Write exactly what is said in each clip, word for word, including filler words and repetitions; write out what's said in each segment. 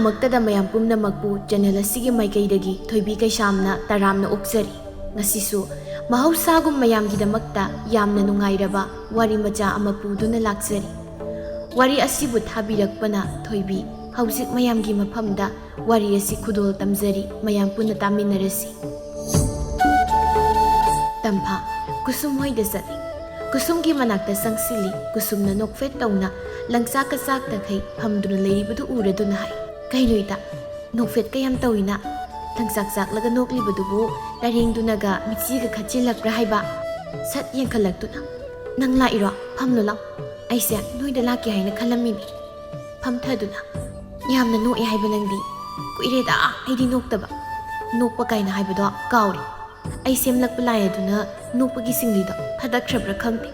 ꯃꯛꯇꯗ ꯃꯌꯥꯝ ꯄꯨꯝꯅꯃꯛꯄꯨ ꯆꯦꯅꯦꯜ ꯑꯁꯤꯒꯤ ꯃꯥꯏꯀꯩꯗꯒꯤ ꯊꯣꯏꯕꯤ ꯀꯩꯁꯥꯝꯅ ꯇꯔꯥꯝꯅ ꯑꯣꯛꯆꯔꯤ꯫ ꯉꯁꯤꯁꯨ ꯃꯍꯧꯁꯥꯒꯨꯝ ꯃꯌꯥꯝꯒꯤꯗꯃꯛꯇ ꯌꯥꯝꯅ ꯅꯨꯡꯉꯥꯏꯔꯕ ꯋꯥꯔꯤ ꯃꯆꯥ ꯑꯃ ꯄꯨꯗꯨꯅ ꯂꯥꯛꯆꯔꯤ꯫ ꯋꯥꯔꯤ ꯑꯁꯤꯕꯨ ꯊꯥꯕꯤꯔꯛꯄꯅ ꯊꯣꯏꯕꯤ꯫ ꯍꯧꯖꯤꯛ ꯃꯌꯥꯝꯒꯤ ꯃꯐꯝꯗ ꯋꯥꯔꯤ ꯑꯁꯤ ꯈꯨꯗꯣꯜ ꯇꯝꯖꯔꯤ, ꯃꯌꯥꯝ ꯄꯨꯟꯅ ꯇꯥꯃꯤꯟꯅꯔꯁꯤ꯫ ꯇꯝꯐꯥ꯫ ꯀꯨꯁꯨꯝ ꯍꯣꯏꯗ ꯆꯠꯂꯤ꯫ ꯀꯨꯁꯨꯝꯒꯤ ꯃꯅꯥꯛꯇ ꯆꯪꯁꯤꯜꯂꯤ꯫ ꯀꯨꯁꯨꯝꯅ ꯅꯣꯛꯐꯦꯠ ꯇꯧꯅ ꯂꯪꯆꯥꯛ ꯀꯆꯥꯛꯇꯈꯩ ꯐꯝꯗꯨꯅ ꯂꯩꯔꯤꯕꯗꯨ ꯎꯔꯗꯨꯅ ꯍꯥꯏ, "ꯀꯩꯅꯣ ꯏꯇꯥ, ꯅꯣꯛꯐꯦꯠ ꯀꯌꯥꯝ ꯇꯧꯏꯅ? ꯂꯪꯆꯥꯛ ꯆꯥꯛꯂꯒ ꯅꯣꯛꯂꯤꯕꯗꯨꯕꯨ ꯇꯔꯦꯡꯗꯨꯅꯒ ꯃꯤꯠꯆꯤꯒ ꯈꯠꯆꯤꯜꯂꯛꯄ꯭ꯔꯥ ꯍꯥꯏꯕ?" ꯁꯠ ꯌꯦꯡꯈꯠꯂꯛꯇꯨꯅ, "ꯅꯪ ꯂꯥꯛꯏꯔꯣ? ꯐꯝꯂꯨ ꯂꯥꯎ꯫ ꯑꯩꯁꯦ ꯅꯣꯏꯗ ꯂꯥꯛꯀꯦ ꯍꯥꯏꯅ ꯈꯜꯂꯝꯃꯤꯅꯤ꯫" ꯐꯝꯊꯗꯨꯅ, "ꯌꯥꯝꯅ ꯅꯣꯛꯑꯦ ꯍꯥꯏꯕ ꯅꯪꯗꯤ?" "ꯀꯨꯏꯔꯦꯗ ꯑꯩꯗꯤ ꯅꯣꯛꯇꯕ꯫ ꯅꯣꯛꯄ ꯀꯥꯏꯅ ꯍꯥꯏꯕꯗꯣ ꯀꯥꯎꯔꯦ꯫ ꯑꯩ ꯁꯦꯝꯂꯛꯄ ꯂꯥꯏ ꯑꯗꯨꯅ ꯅꯣꯛꯄꯒꯤ ꯁꯤꯡꯂꯤꯗꯣ ꯐꯥꯗꯠꯈ꯭ꯔꯕ꯭ꯔꯥ ꯈꯪꯗꯦ꯫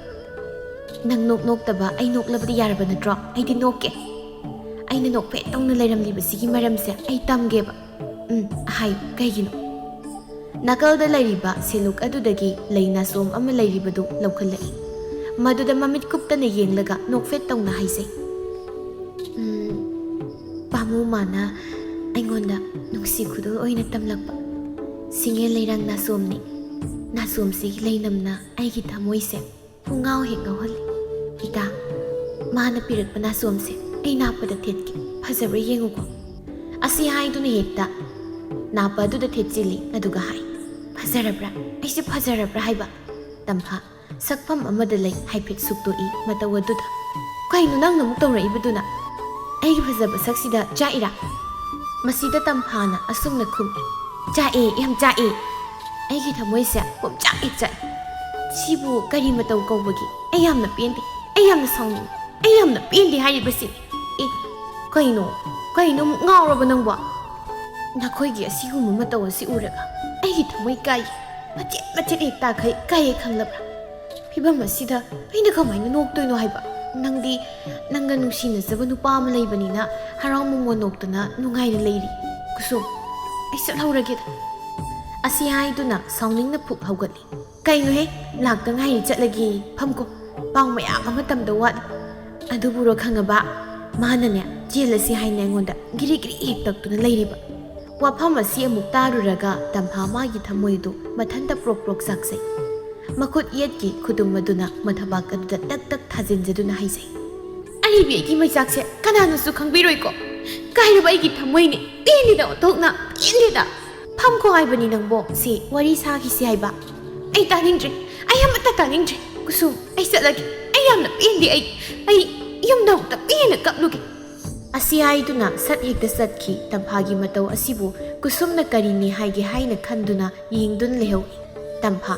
ꯅꯪ ꯅꯣꯛ ꯅꯣꯛꯇꯕ ꯑꯩ ꯅꯣꯛꯂꯕꯗꯤ ꯌꯥꯔꯕ ꯅꯠꯇ꯭ꯔꯣ? ꯑꯩꯗꯤ ꯅꯣꯛꯀꯦ꯫ ꯑꯩꯅ ꯅꯣꯛꯐꯦꯠ ꯇꯧꯅ ꯂꯩꯔꯝꯂꯤꯕꯁꯤꯒꯤ ꯃꯔꯝꯁꯦ ꯑꯩ ꯇꯝꯒꯦꯕ꯫" "ꯎꯝ, ꯍꯥꯏꯌꯨ, ꯀꯩꯒꯤꯅꯣ?" ꯅꯥꯀꯜꯗ ꯂꯩꯔꯤꯕ ꯁꯦꯂꯨꯛ ꯑꯗꯨꯗꯒꯤ ꯂꯩ ꯅꯥꯆꯣꯝ ꯑꯃ ꯂꯩꯔꯤꯕꯗꯨ ꯂꯧꯈꯠꯂꯛꯏ꯫ ꯃꯗꯨꯗ ꯃꯃꯤꯠ ꯀꯨꯞꯇꯅ ꯌꯦꯡꯂꯒ ꯅꯣꯛꯐꯦꯠ ꯇꯧꯅ ꯍꯥꯏꯖꯩ, "ꯎꯝ, ꯄꯥꯃꯨ ꯃꯥꯅ ꯑꯩꯉꯣꯟꯗ ꯅꯨꯡꯁꯤ ꯈꯨꯗꯣꯜ ꯑꯣꯏꯅ ꯇꯝꯂꯛꯄ ꯁꯤꯡꯉꯦꯜ ꯂꯩꯔꯥꯡ ꯅꯥꯆꯣꯝꯅꯤ꯫ ꯅꯥꯆꯣꯝꯁꯤꯒꯤ ꯂꯩꯅꯝꯅ ꯑꯩꯒꯤ ꯊꯃꯣꯏꯁꯦ ꯄꯨꯡꯉꯥꯎ ꯍꯦꯛ ꯉꯥꯎꯍꯜꯂꯤ꯫ ꯏꯇꯥ, ꯃꯥꯅ ꯄꯤꯔꯛꯄ ꯅꯥꯆꯣꯝꯁꯦ ꯑꯩ ꯅꯥꯞꯄꯗ ꯊꯦꯠꯀꯦ꯫ ꯐꯖꯕ꯭ꯔꯥ ꯌꯦꯡꯉꯨꯀꯣ꯫" ꯑꯁꯤ ꯍꯥꯏꯗꯨꯅ ꯍꯦꯛꯇ ꯅꯥꯞꯄ ꯑꯗꯨꯗ ꯊꯦꯠꯆꯤꯜꯂꯤ, ꯑꯗꯨꯒ ꯍꯥꯏ, "ꯐꯖꯔꯕ꯭ꯔꯥ? ꯑꯩꯁꯦ ꯐꯖꯔꯕ꯭ꯔꯥ ꯍꯥꯏꯕ?" ꯇꯝꯐꯥ ꯁꯛꯐꯝ ꯑꯃꯗ ꯂꯩ, ꯍꯥꯏꯐꯦꯠ ꯁꯨꯛꯇꯣꯛꯏ ꯃꯇꯧ ꯑꯗꯨꯗ꯫ "ꯀꯩꯅꯣ ꯅꯪꯅ ꯑꯃꯨꯛ ꯇꯧꯔꯛꯏꯕꯗꯨꯅ? ꯑꯩꯒꯤ ꯐꯖꯕ ꯁꯛꯁꯤꯗ ꯆꯥꯛꯏꯔꯥ?" ꯃꯁꯤꯗ ꯇꯝꯐꯥꯅ ꯑꯁꯨꯝꯅ ꯈꯨꯝꯃꯤ, "ꯆꯥꯛꯑꯦ, ꯌꯥꯝ ꯆꯥꯛꯑꯦ꯫ ꯑꯩꯒꯤ ꯊꯃꯣꯏꯁꯦ ꯄꯨꯝꯆꯥꯛ ꯍꯦꯛ ꯆꯥꯛꯑꯦ꯫ ꯁꯤꯕꯨ ꯀꯔꯤ ꯃꯇꯧ ꯀꯧꯕꯒꯦ? ꯑꯩ ꯌꯥꯝꯅ ꯄꯦꯟꯗꯦ, ꯑꯩ ꯌꯥꯝꯅ ꯁꯥꯎꯅꯤꯡꯉꯤ, ꯑꯩ ꯌꯥꯝꯅ ꯄꯦꯟꯗꯦ ꯍꯥꯏꯔꯤꯕꯁꯤꯅꯤ꯫ ꯑꯦ, ꯀꯩꯅꯣ? ꯀꯩꯅꯣ ꯑꯃꯨꯛ ꯉꯥꯎꯔꯕ ꯅꯪꯕꯣ? ꯅꯈꯣꯏꯒꯤ ꯑꯁꯤꯒꯨꯝꯕ ꯃꯇꯧ ꯑꯁꯤ ꯎꯔꯒ ꯑꯩꯒꯤ ꯊꯃꯣꯏ ꯀꯥꯏ, ꯃꯆꯦꯠ ꯃꯆꯦꯠ ꯍꯦꯛ ꯇꯥꯈꯩ ꯀꯥꯏꯌꯦ ꯈꯪꯂꯕ꯭ꯔꯥ? ꯐꯤꯕꯝ ꯑꯁꯤꯗ ꯑꯩꯅ ꯀꯃꯥꯏꯅ ꯅꯣꯛꯇꯣꯏꯅꯣ ꯍꯥꯏꯕ? ꯅꯪꯗꯤ ꯅꯪꯒ ꯅꯨꯡꯁꯤꯅꯖꯕ ꯅꯨꯄꯥ ꯑꯃ ꯂꯩꯕꯅꯤꯅ ꯍꯔꯥꯎ ꯃꯃꯣꯟ ꯅꯣꯛꯇꯅ ꯅꯨꯡꯉꯥꯏꯅ ꯂꯩꯔꯤ꯫ ꯀꯨꯁꯨꯝ, ꯑꯩ ꯆꯠꯍꯧꯔꯒꯦꯗ꯫" ꯑꯁꯤ ꯍꯥꯏꯗꯨꯅ ꯁꯥꯎꯅꯤꯡꯅ ꯐꯨꯛ ꯍꯧꯒꯠꯂꯤ꯫ "ꯀꯩꯅꯣꯍꯦ, ꯂꯥꯛꯇ ꯉꯥꯏꯔꯤ ꯆꯠꯂꯒꯦ꯫ ꯐꯝꯀꯣ, ꯄꯥꯎ ꯃꯌꯥꯝ ꯑꯃ ꯇꯝꯗꯧ ꯋꯥꯠꯂꯤ꯫ ꯑꯗꯨꯕꯨꯔꯣ ꯈꯪꯉꯕ, ꯃꯥꯅꯅꯦ ꯆꯦꯜꯂꯁꯤ ꯍꯥꯏꯅ ꯑꯩꯉꯣꯟꯗ ꯒꯤꯔꯤ ꯒꯤꯔꯤ ꯍꯦꯛ ꯇꯛꯇꯨꯅ ꯂꯩꯔꯤꯕ꯫ ꯋꯥꯐꯝ ꯑꯁꯤ ꯑꯃꯨꯛ ꯇꯥꯔꯨꯔꯒ ꯇꯝꯐꯥ ꯃꯥꯒꯤ ꯊꯃꯣꯏꯗꯨ ꯃꯊꯟꯇ ꯄ꯭ꯔꯣꯛ ꯄ꯭ꯔꯣꯛ ꯆꯥꯛꯆꯩ꯫ ꯃꯈꯨꯠ ꯌꯦꯠꯀꯤ ꯈꯨꯗꯨꯝ ꯑꯗꯨꯅ ꯃꯊꯕꯥꯛ ꯑꯗꯨꯗ ꯇꯛ ꯇꯛ ꯊꯥꯖꯤꯟꯖꯗꯨꯅ ꯍꯥꯏꯖꯩ, "ꯑꯔꯤꯕꯤ ꯑꯩꯒꯤ ꯃꯩꯆꯥꯛꯁꯦ ꯀꯅꯥꯅꯁꯨ ꯈꯪꯕꯤꯔꯣꯏꯀꯣ꯫ ꯀꯥꯏꯔꯕ ꯑꯩꯒꯤ ꯊꯃꯣꯏꯅꯤ, ꯄꯦꯟꯗꯦꯗ ꯑꯣꯟꯊꯣꯛꯅ, ꯄꯦꯟꯗꯦꯗ꯫ ꯐꯝꯈꯣ ꯍꯥꯏꯕꯅꯤ ꯅꯪꯕꯣ, ꯁꯤ ꯋꯥꯔꯤ ꯁꯥꯈꯤꯁꯤ ꯍꯥꯏꯕ꯫ ꯑꯩ ꯇꯥꯅꯤꯡꯗ꯭ꯔꯦ, ꯑꯩ ꯑꯃꯠꯇ ꯇꯥꯅꯤꯡꯗ꯭ꯔꯦ꯫ ꯀꯨꯁꯨꯝ, ꯑꯩ ꯆꯠꯂꯒꯦ꯫ ꯑꯩ ꯌꯥꯝꯅ ꯄꯦꯟꯗꯦ꯫ ꯑꯩ, ꯑꯩ ꯌꯨꯝꯗ ꯑꯃꯨꯛꯇ ꯄꯦꯟꯅ ꯀꯞꯂꯨꯒꯦ꯫" ꯑꯁꯤ ꯍꯥꯏꯗꯨꯅ ꯁꯠ ꯍꯦꯛꯇ ꯆꯠꯈꯤ꯫ ꯇꯝꯐꯥꯒꯤ ꯃꯇꯧ ꯑꯁꯤꯕꯨ ꯀꯨꯁꯨꯝꯅ ꯀꯔꯤꯅꯤ ꯍꯥꯏꯒꯦ ꯍꯥꯏꯅ ꯈꯟꯗꯨꯅ ꯌꯦꯡꯗꯨꯅ ꯂꯩꯍꯧꯏ꯫ ꯇꯝꯐꯥ,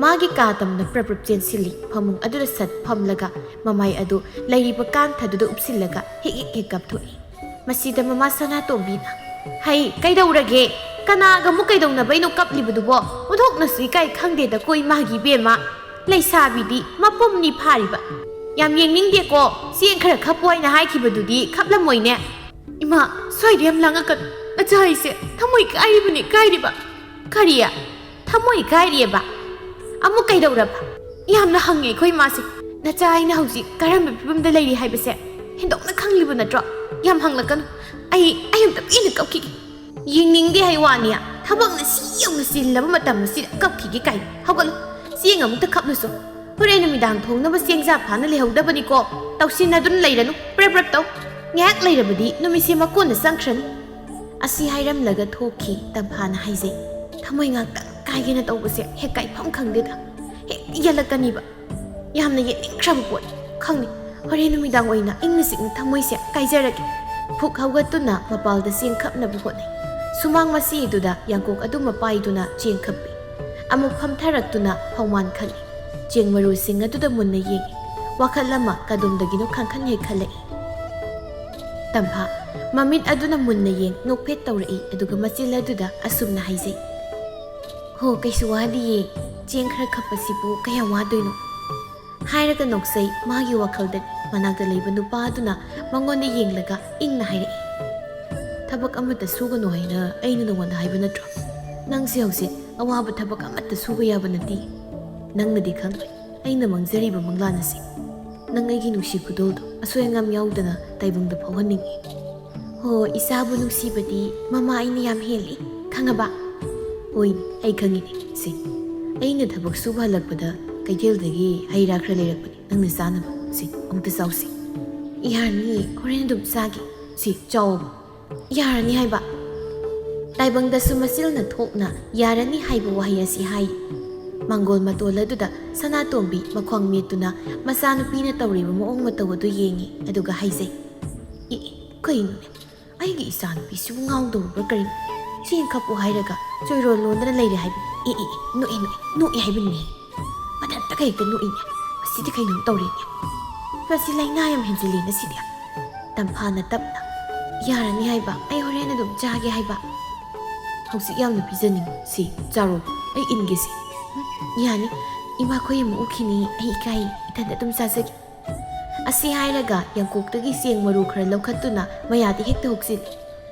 ꯃꯥꯒꯤ ꯀꯥ ꯇꯝꯅ ꯄ꯭ꯔꯞ ꯄ꯭ꯔꯞ ꯆꯦꯟꯁꯤꯜꯂꯤ꯫ ꯐꯃꯨꯡ ꯑꯗꯨꯗ ꯁꯠ ꯐꯝꯂꯒ ꯃꯃꯥꯏ ꯑꯗꯨ ꯂꯩꯔꯤꯕ ꯀꯥꯡꯊꯗꯨꯗ ꯎꯞꯁꯤꯜꯂꯒ ꯍꯦꯛ ꯍꯦꯛ ꯍꯦꯛ ꯀꯞꯊꯣꯛꯏ꯫ ꯃꯁꯤꯗ ꯃꯃꯥ ꯁꯅꯥꯇꯣꯝꯕꯤꯅ, "ꯍꯩ, ꯀꯩꯗꯧꯔꯒꯦ? ꯀꯅꯥꯒ ꯑꯃꯨꯛ ꯀꯩꯗꯧꯅꯕꯩꯅꯣ ꯀꯞꯂꯤꯕꯗꯨꯕꯣ? ꯑꯣꯟꯊꯣꯛꯅꯁꯨ ꯏꯀꯥꯏ ꯈꯪꯗꯦꯗꯀꯣ ꯏꯃꯥꯒꯤ ꯏꯕꯦꯝꯃ꯫ ꯂꯩꯁꯥꯕꯤꯗꯤ ꯃꯄꯨꯝꯅꯤ ꯐꯥꯔꯤꯕ꯫ ꯌꯥꯝ ꯌꯦꯡꯅꯤꯡꯗꯦꯀꯣ, ꯆꯦꯡ ꯈꯔ ꯈꯞꯄꯨ ꯍꯥꯏꯅ ꯍꯥꯏꯈꯤꯕꯗꯨꯗꯤ ꯈꯞꯂꯝꯃꯣꯏꯅꯦ꯫" "ꯏꯃꯥ, ꯁ꯭ꯋꯥꯏꯗ ꯌꯥꯝ ꯂꯥꯡꯉꯛꯀꯅꯨ꯫ ꯅꯆꯥ ꯑꯩꯁꯦ ꯊꯃꯣꯏ ꯀꯥꯏꯔꯤꯕꯅꯤ, ꯀꯥꯏꯔꯤꯕ꯫" "ꯀꯔꯤ? ꯊꯃꯣꯏ ꯀꯥꯏꯔꯤꯑꯕ? ꯑꯃꯨꯛ ꯀꯩꯗꯧꯔꯕ? ꯌꯥꯝꯅ ꯍꯪꯉꯦ ꯑꯩꯈꯣꯏ ꯏꯃꯥꯁꯦ꯫ ꯅꯆꯥ ꯑꯩꯅ ꯍꯧꯖꯤꯛ ꯀꯔꯝꯕ ꯐꯤꯕꯝꯗ ꯂꯩꯔꯤ ꯍꯥꯏꯕꯁꯦ ꯍꯦꯟꯗꯣꯛꯅ ꯈꯪꯂꯤꯕ ꯅꯠꯇ꯭ꯔꯣ? ꯌꯥꯝ ꯍꯪꯂꯛꯀꯅꯨ꯫ ꯑꯩ, ꯑꯩ ꯑꯝꯇ ꯄꯦꯟꯅ ꯀꯞꯈꯤꯒꯦ꯫" "ꯌꯦꯡꯅꯤꯡꯗꯦ ꯍꯥꯏ ꯋꯥꯅꯤ꯫ ꯊꯕꯛꯅ ꯁꯤ ꯌꯧꯅ ꯆꯤꯜꯂꯕ ꯃꯇꯝ ꯑꯁꯤꯗ ꯀꯞꯈꯤꯒꯦ ꯀꯥꯏꯅ꯫ ꯍꯧꯒꯠꯂꯨ, ꯆꯦꯡ ꯑꯃꯨꯛꯇ ꯈꯞꯂꯨꯁꯣ꯫ ꯍꯣꯔꯦꯟ ꯅꯨꯃꯤꯗꯥꯡ ꯊꯣꯡꯅꯕ ꯆꯦꯡ ꯆꯥꯛ ꯐꯥꯅ ꯂꯩꯍꯧꯗꯕꯅꯤꯀꯣ꯫ ꯇꯧꯁꯤꯟꯅꯗꯨꯅ ꯂꯩꯔꯅꯨ, ꯄ꯭ꯔꯞ ꯄ꯭ꯔꯞ ꯇꯧ꯫ ꯉꯥꯏꯍꯥꯛ ꯂꯩꯔꯕꯗꯤ ꯅꯨꯃꯤꯠꯁꯦ ꯃꯀꯣꯟꯗ ꯆꯪꯈ꯭ꯔꯅꯤ꯫" ꯑꯁꯤ ꯍꯥꯏꯔꯝꯂꯒ ꯊꯣꯛꯈꯤ꯫ ꯇꯝꯐꯥꯅ ꯍꯥꯏꯖꯩ, "ꯊꯃꯣꯏ ꯉꯥꯛꯇꯪ ꯀꯥꯏꯒꯦꯅ ꯇꯧꯕꯁꯦ ꯍꯦꯛ ꯀꯥꯏꯐꯝ ꯈꯪꯗꯦꯗ꯫ ꯍꯦꯛ ꯌꯦꯜꯂꯛꯀꯅꯤꯕ꯫ ꯌꯥꯝꯅ ꯌꯦꯠꯅꯤꯡꯈ꯭ꯔꯕ ꯄꯣꯠꯅꯤ꯫ ꯈꯪꯗꯦ, ꯍꯣꯔꯦꯟ ꯅꯨꯃꯤꯗꯥꯡ ꯑꯣꯏꯅ ꯏꯪꯅ ꯆꯤꯛꯅ ꯊꯃꯣꯏꯁꯦ ꯀꯥꯏꯖꯔꯒꯦ꯫" ꯐꯨꯛ ꯍꯧꯒꯠꯇꯨꯅ ꯃꯄꯥꯜꯗ ꯆꯦꯡ ꯈꯞꯅꯕ ꯍꯣꯠꯅꯩ꯫ ꯁꯨꯃꯥꯡ ꯃꯆꯦꯗꯨꯗ ꯌꯥꯡꯀꯣꯛ ꯑꯗꯨꯃ ꯄꯥꯏꯗꯨꯅ ꯆꯦꯡ ꯈꯞꯄꯤ꯫ ꯑꯃꯨꯛ ꯐꯝꯊꯔꯛꯇꯨꯅ ꯐꯧꯃꯥꯟ ꯈꯜꯂꯤ꯫ ꯆꯦꯡ ꯃꯔꯨꯁꯤꯡ ꯑꯗꯨꯗ ꯃꯨꯟꯅ ꯌꯦꯡꯉꯤ꯫ ꯋꯥꯈꯜ ꯑꯃ ꯀꯗꯣꯝꯗꯒꯤꯅꯣ ꯈꯪꯈꯟ ꯍꯦꯛ ꯈꯜꯂꯛꯏ꯫ ꯇꯝꯐꯥ, ꯃꯃꯤꯠ ꯑꯗꯨꯅ ꯃꯨꯟꯅ ꯌꯦꯡ ꯅꯣꯛꯐꯦꯠ ꯇꯧꯔꯛꯏ, ꯑꯗꯨꯒ ꯃꯆꯤꯜ ꯑꯗꯨꯗ ꯑꯁꯨꯝꯅ ꯍꯥꯏꯖꯩ, "ꯍꯣ, ꯀꯩꯁꯨ ꯋꯥꯗꯤꯌꯦ꯫ ꯆꯦꯡ ꯈꯔ ꯈꯞꯄꯁꯤꯕꯨ ꯀꯌꯥꯝ ꯋꯥꯗꯣꯏꯅꯣ?" ꯍꯥꯏꯔꯒ ꯅꯣꯛꯆꯩ꯫ ꯃꯥꯒꯤ ꯋꯥꯈꯜꯗꯅꯤ꯫ ꯃꯅꯥꯛꯇ ꯂꯩꯕ ꯅꯨꯄꯥ ꯑꯗꯨꯅ ꯃꯉꯣꯟꯗ ꯌꯦꯡꯂꯒ ꯏꯪꯅ ꯍꯥꯏꯔꯛꯏ, "ꯊꯕꯛ ꯑꯃꯠꯇ ꯁꯨꯒꯅꯨ ꯍꯥꯏꯅ ꯑꯩꯅ ꯅꯉꯣꯟꯗ ꯍꯥꯏꯕ ꯅꯠꯇ꯭ꯔꯣ? ꯅꯪꯁꯦ ꯍꯧꯖꯤꯛ ꯑꯋꯥꯕ ꯊꯕꯛ ꯑꯃꯠꯇ ꯁꯨꯕ ꯌꯥꯕ ꯅꯠꯇꯦ꯫ ꯅꯪꯅꯗꯤ ꯈꯪꯗ꯭ꯔꯦ ꯑꯩꯅ ꯃꯪꯖꯔꯤꯕ ꯃꯪꯂꯥꯟ ꯑꯁꯤ꯫ ꯅꯪ ꯑꯩꯒꯤ ꯅꯨꯡꯁꯤ ꯈꯨꯗꯣꯜꯗꯣ ꯑꯁꯣꯏ ꯑꯉꯥꯝ ꯌꯥꯎꯗꯅ ꯇꯥꯏꯕꯪꯗ ꯐꯥꯎꯍꯟꯅꯤꯡꯉꯤ꯫ ꯍꯣ, ꯏꯆꯥꯕꯨ ꯅꯨꯡꯁꯤꯕꯗꯤ ꯃꯃꯥ ꯑꯩꯅ ꯌꯥꯝ ꯍꯦꯜꯂꯤ, ꯈꯪꯉꯕ? ꯍꯣꯏꯅꯦ, ꯑꯩ ꯈꯪꯉꯤꯅꯦ꯫ ꯁꯤ, ꯑꯩꯅ ꯊꯕꯛ ꯁꯨꯕ ꯍꯜꯂꯛꯄꯗ ꯀꯩꯊꯦꯜꯗꯒꯤ ꯍꯩ ꯔꯥ ꯈꯔ ꯂꯩꯔꯛꯄꯅꯦ, ꯅꯪꯅ ꯆꯥꯅꯕ꯫ ꯁꯤ, ꯑꯃꯨꯛꯇ ꯆꯥꯎꯁꯤ꯫ ꯌꯥꯔꯅꯤ, ꯍꯣꯔꯦꯟ ꯑꯗꯨꯝ ꯆꯥꯒꯦ꯫ ꯁꯤ, ꯆꯥꯎꯕ꯫ ꯌꯥꯔꯅꯤ ꯍꯥꯏꯕ꯫ ꯇꯥꯏꯕꯪꯗꯁꯨ ꯃꯆꯤꯜꯅ ꯊꯣꯛꯅ "ꯌꯥꯔꯅꯤ" ꯍꯥꯏꯕ ꯋꯥꯍꯩ ꯑꯁꯤ ꯍꯥꯏ꯫ ꯃꯥꯡꯒꯣꯜ ꯃꯇꯣꯜ ꯑꯗꯨꯗ ꯁꯅꯥꯇꯣꯝꯕꯤ ꯃꯈ꯭ꯋꯥꯡ ꯃꯦꯠꯇꯨꯅ ꯃꯆꯥꯅꯨꯄꯤꯅ ꯇꯧꯔꯤꯕ ꯃꯑꯣꯡ ꯃꯇꯧ ꯑꯗꯨ ꯌꯦꯡꯉꯤ, ꯑꯗꯨꯒ ꯍꯥꯏꯖꯩ, "ꯑꯦ, ꯑꯦ, ꯀꯩꯅꯣꯅꯦ? ꯑꯩꯒꯤ ꯏꯆꯥꯅꯨꯄꯤꯁꯤꯕꯨ ꯉꯥꯎꯗꯧꯔꯤꯕ꯭ꯔꯥ ꯀꯔꯤꯅꯣ? ꯆꯦꯡ ꯈꯞꯄꯨ ꯍꯥꯏꯔꯒ ꯆꯣꯏꯔꯣꯜ ꯂꯣꯟꯗꯅ ꯂꯩꯔꯦ ꯍꯥꯏꯕꯅꯤ꯫ ꯑꯦ, ꯑꯦ, ꯑꯦ, ꯅꯣꯛꯑꯦ, ꯅꯣꯛꯑꯦ, ꯅꯣꯛꯑꯦ ꯍꯥꯏꯕꯅꯤꯅꯦ꯫ ꯃꯊꯟꯇ ꯀꯩ ꯍꯦꯛꯇ ꯅꯣꯛꯏꯅꯦ꯫ ꯑꯁꯤꯗꯤ ꯀꯩꯅꯣꯝ ꯇꯧꯔꯦꯅꯦ꯫ ꯃꯁꯤ ꯂꯥꯏꯅꯥ ꯌꯥꯝ ꯍꯦꯟꯖꯤꯜꯂꯦ ꯉꯁꯤꯗꯤ"꯫ ꯇꯝꯐꯥꯅ ꯇꯞꯅ, "ꯌꯥꯔꯅꯤ ꯍꯥꯏꯕ, ꯑꯩ ꯍꯣꯔꯦꯟ ꯑꯗꯨꯝ ꯆꯥꯒꯦ ꯍꯥꯏꯕ꯫ ꯍꯧꯖꯤꯛ ꯌꯥꯝꯅ ꯄꯤꯖꯅꯤꯡꯉꯤ꯫ ꯁꯤ, ꯆꯥꯔꯣ, ꯑꯩ ꯏꯟꯒꯦꯁꯦ꯫ ꯎꯝ, ꯌꯥꯅꯤ꯫ ꯏꯃꯥꯈꯣꯏ ꯑꯃꯨꯛ ꯎꯈꯤꯅꯤ, ꯑꯩ ꯏꯀꯥꯏ, ꯏꯊꯟꯗ ꯑꯗꯨꯝ ꯆꯥꯖꯒꯦ"꯫ ꯑꯁꯤ ꯍꯥꯏꯔꯒ ꯌꯥꯡꯀꯣꯛꯇꯒꯤ ꯆꯦꯡ ꯃꯔꯨ ꯈꯔ ꯂꯧꯈꯠꯇꯨꯅ ꯃꯌꯥꯗ ꯍꯦꯛꯇ ꯍꯨꯛꯆꯤꯜꯂꯤ꯫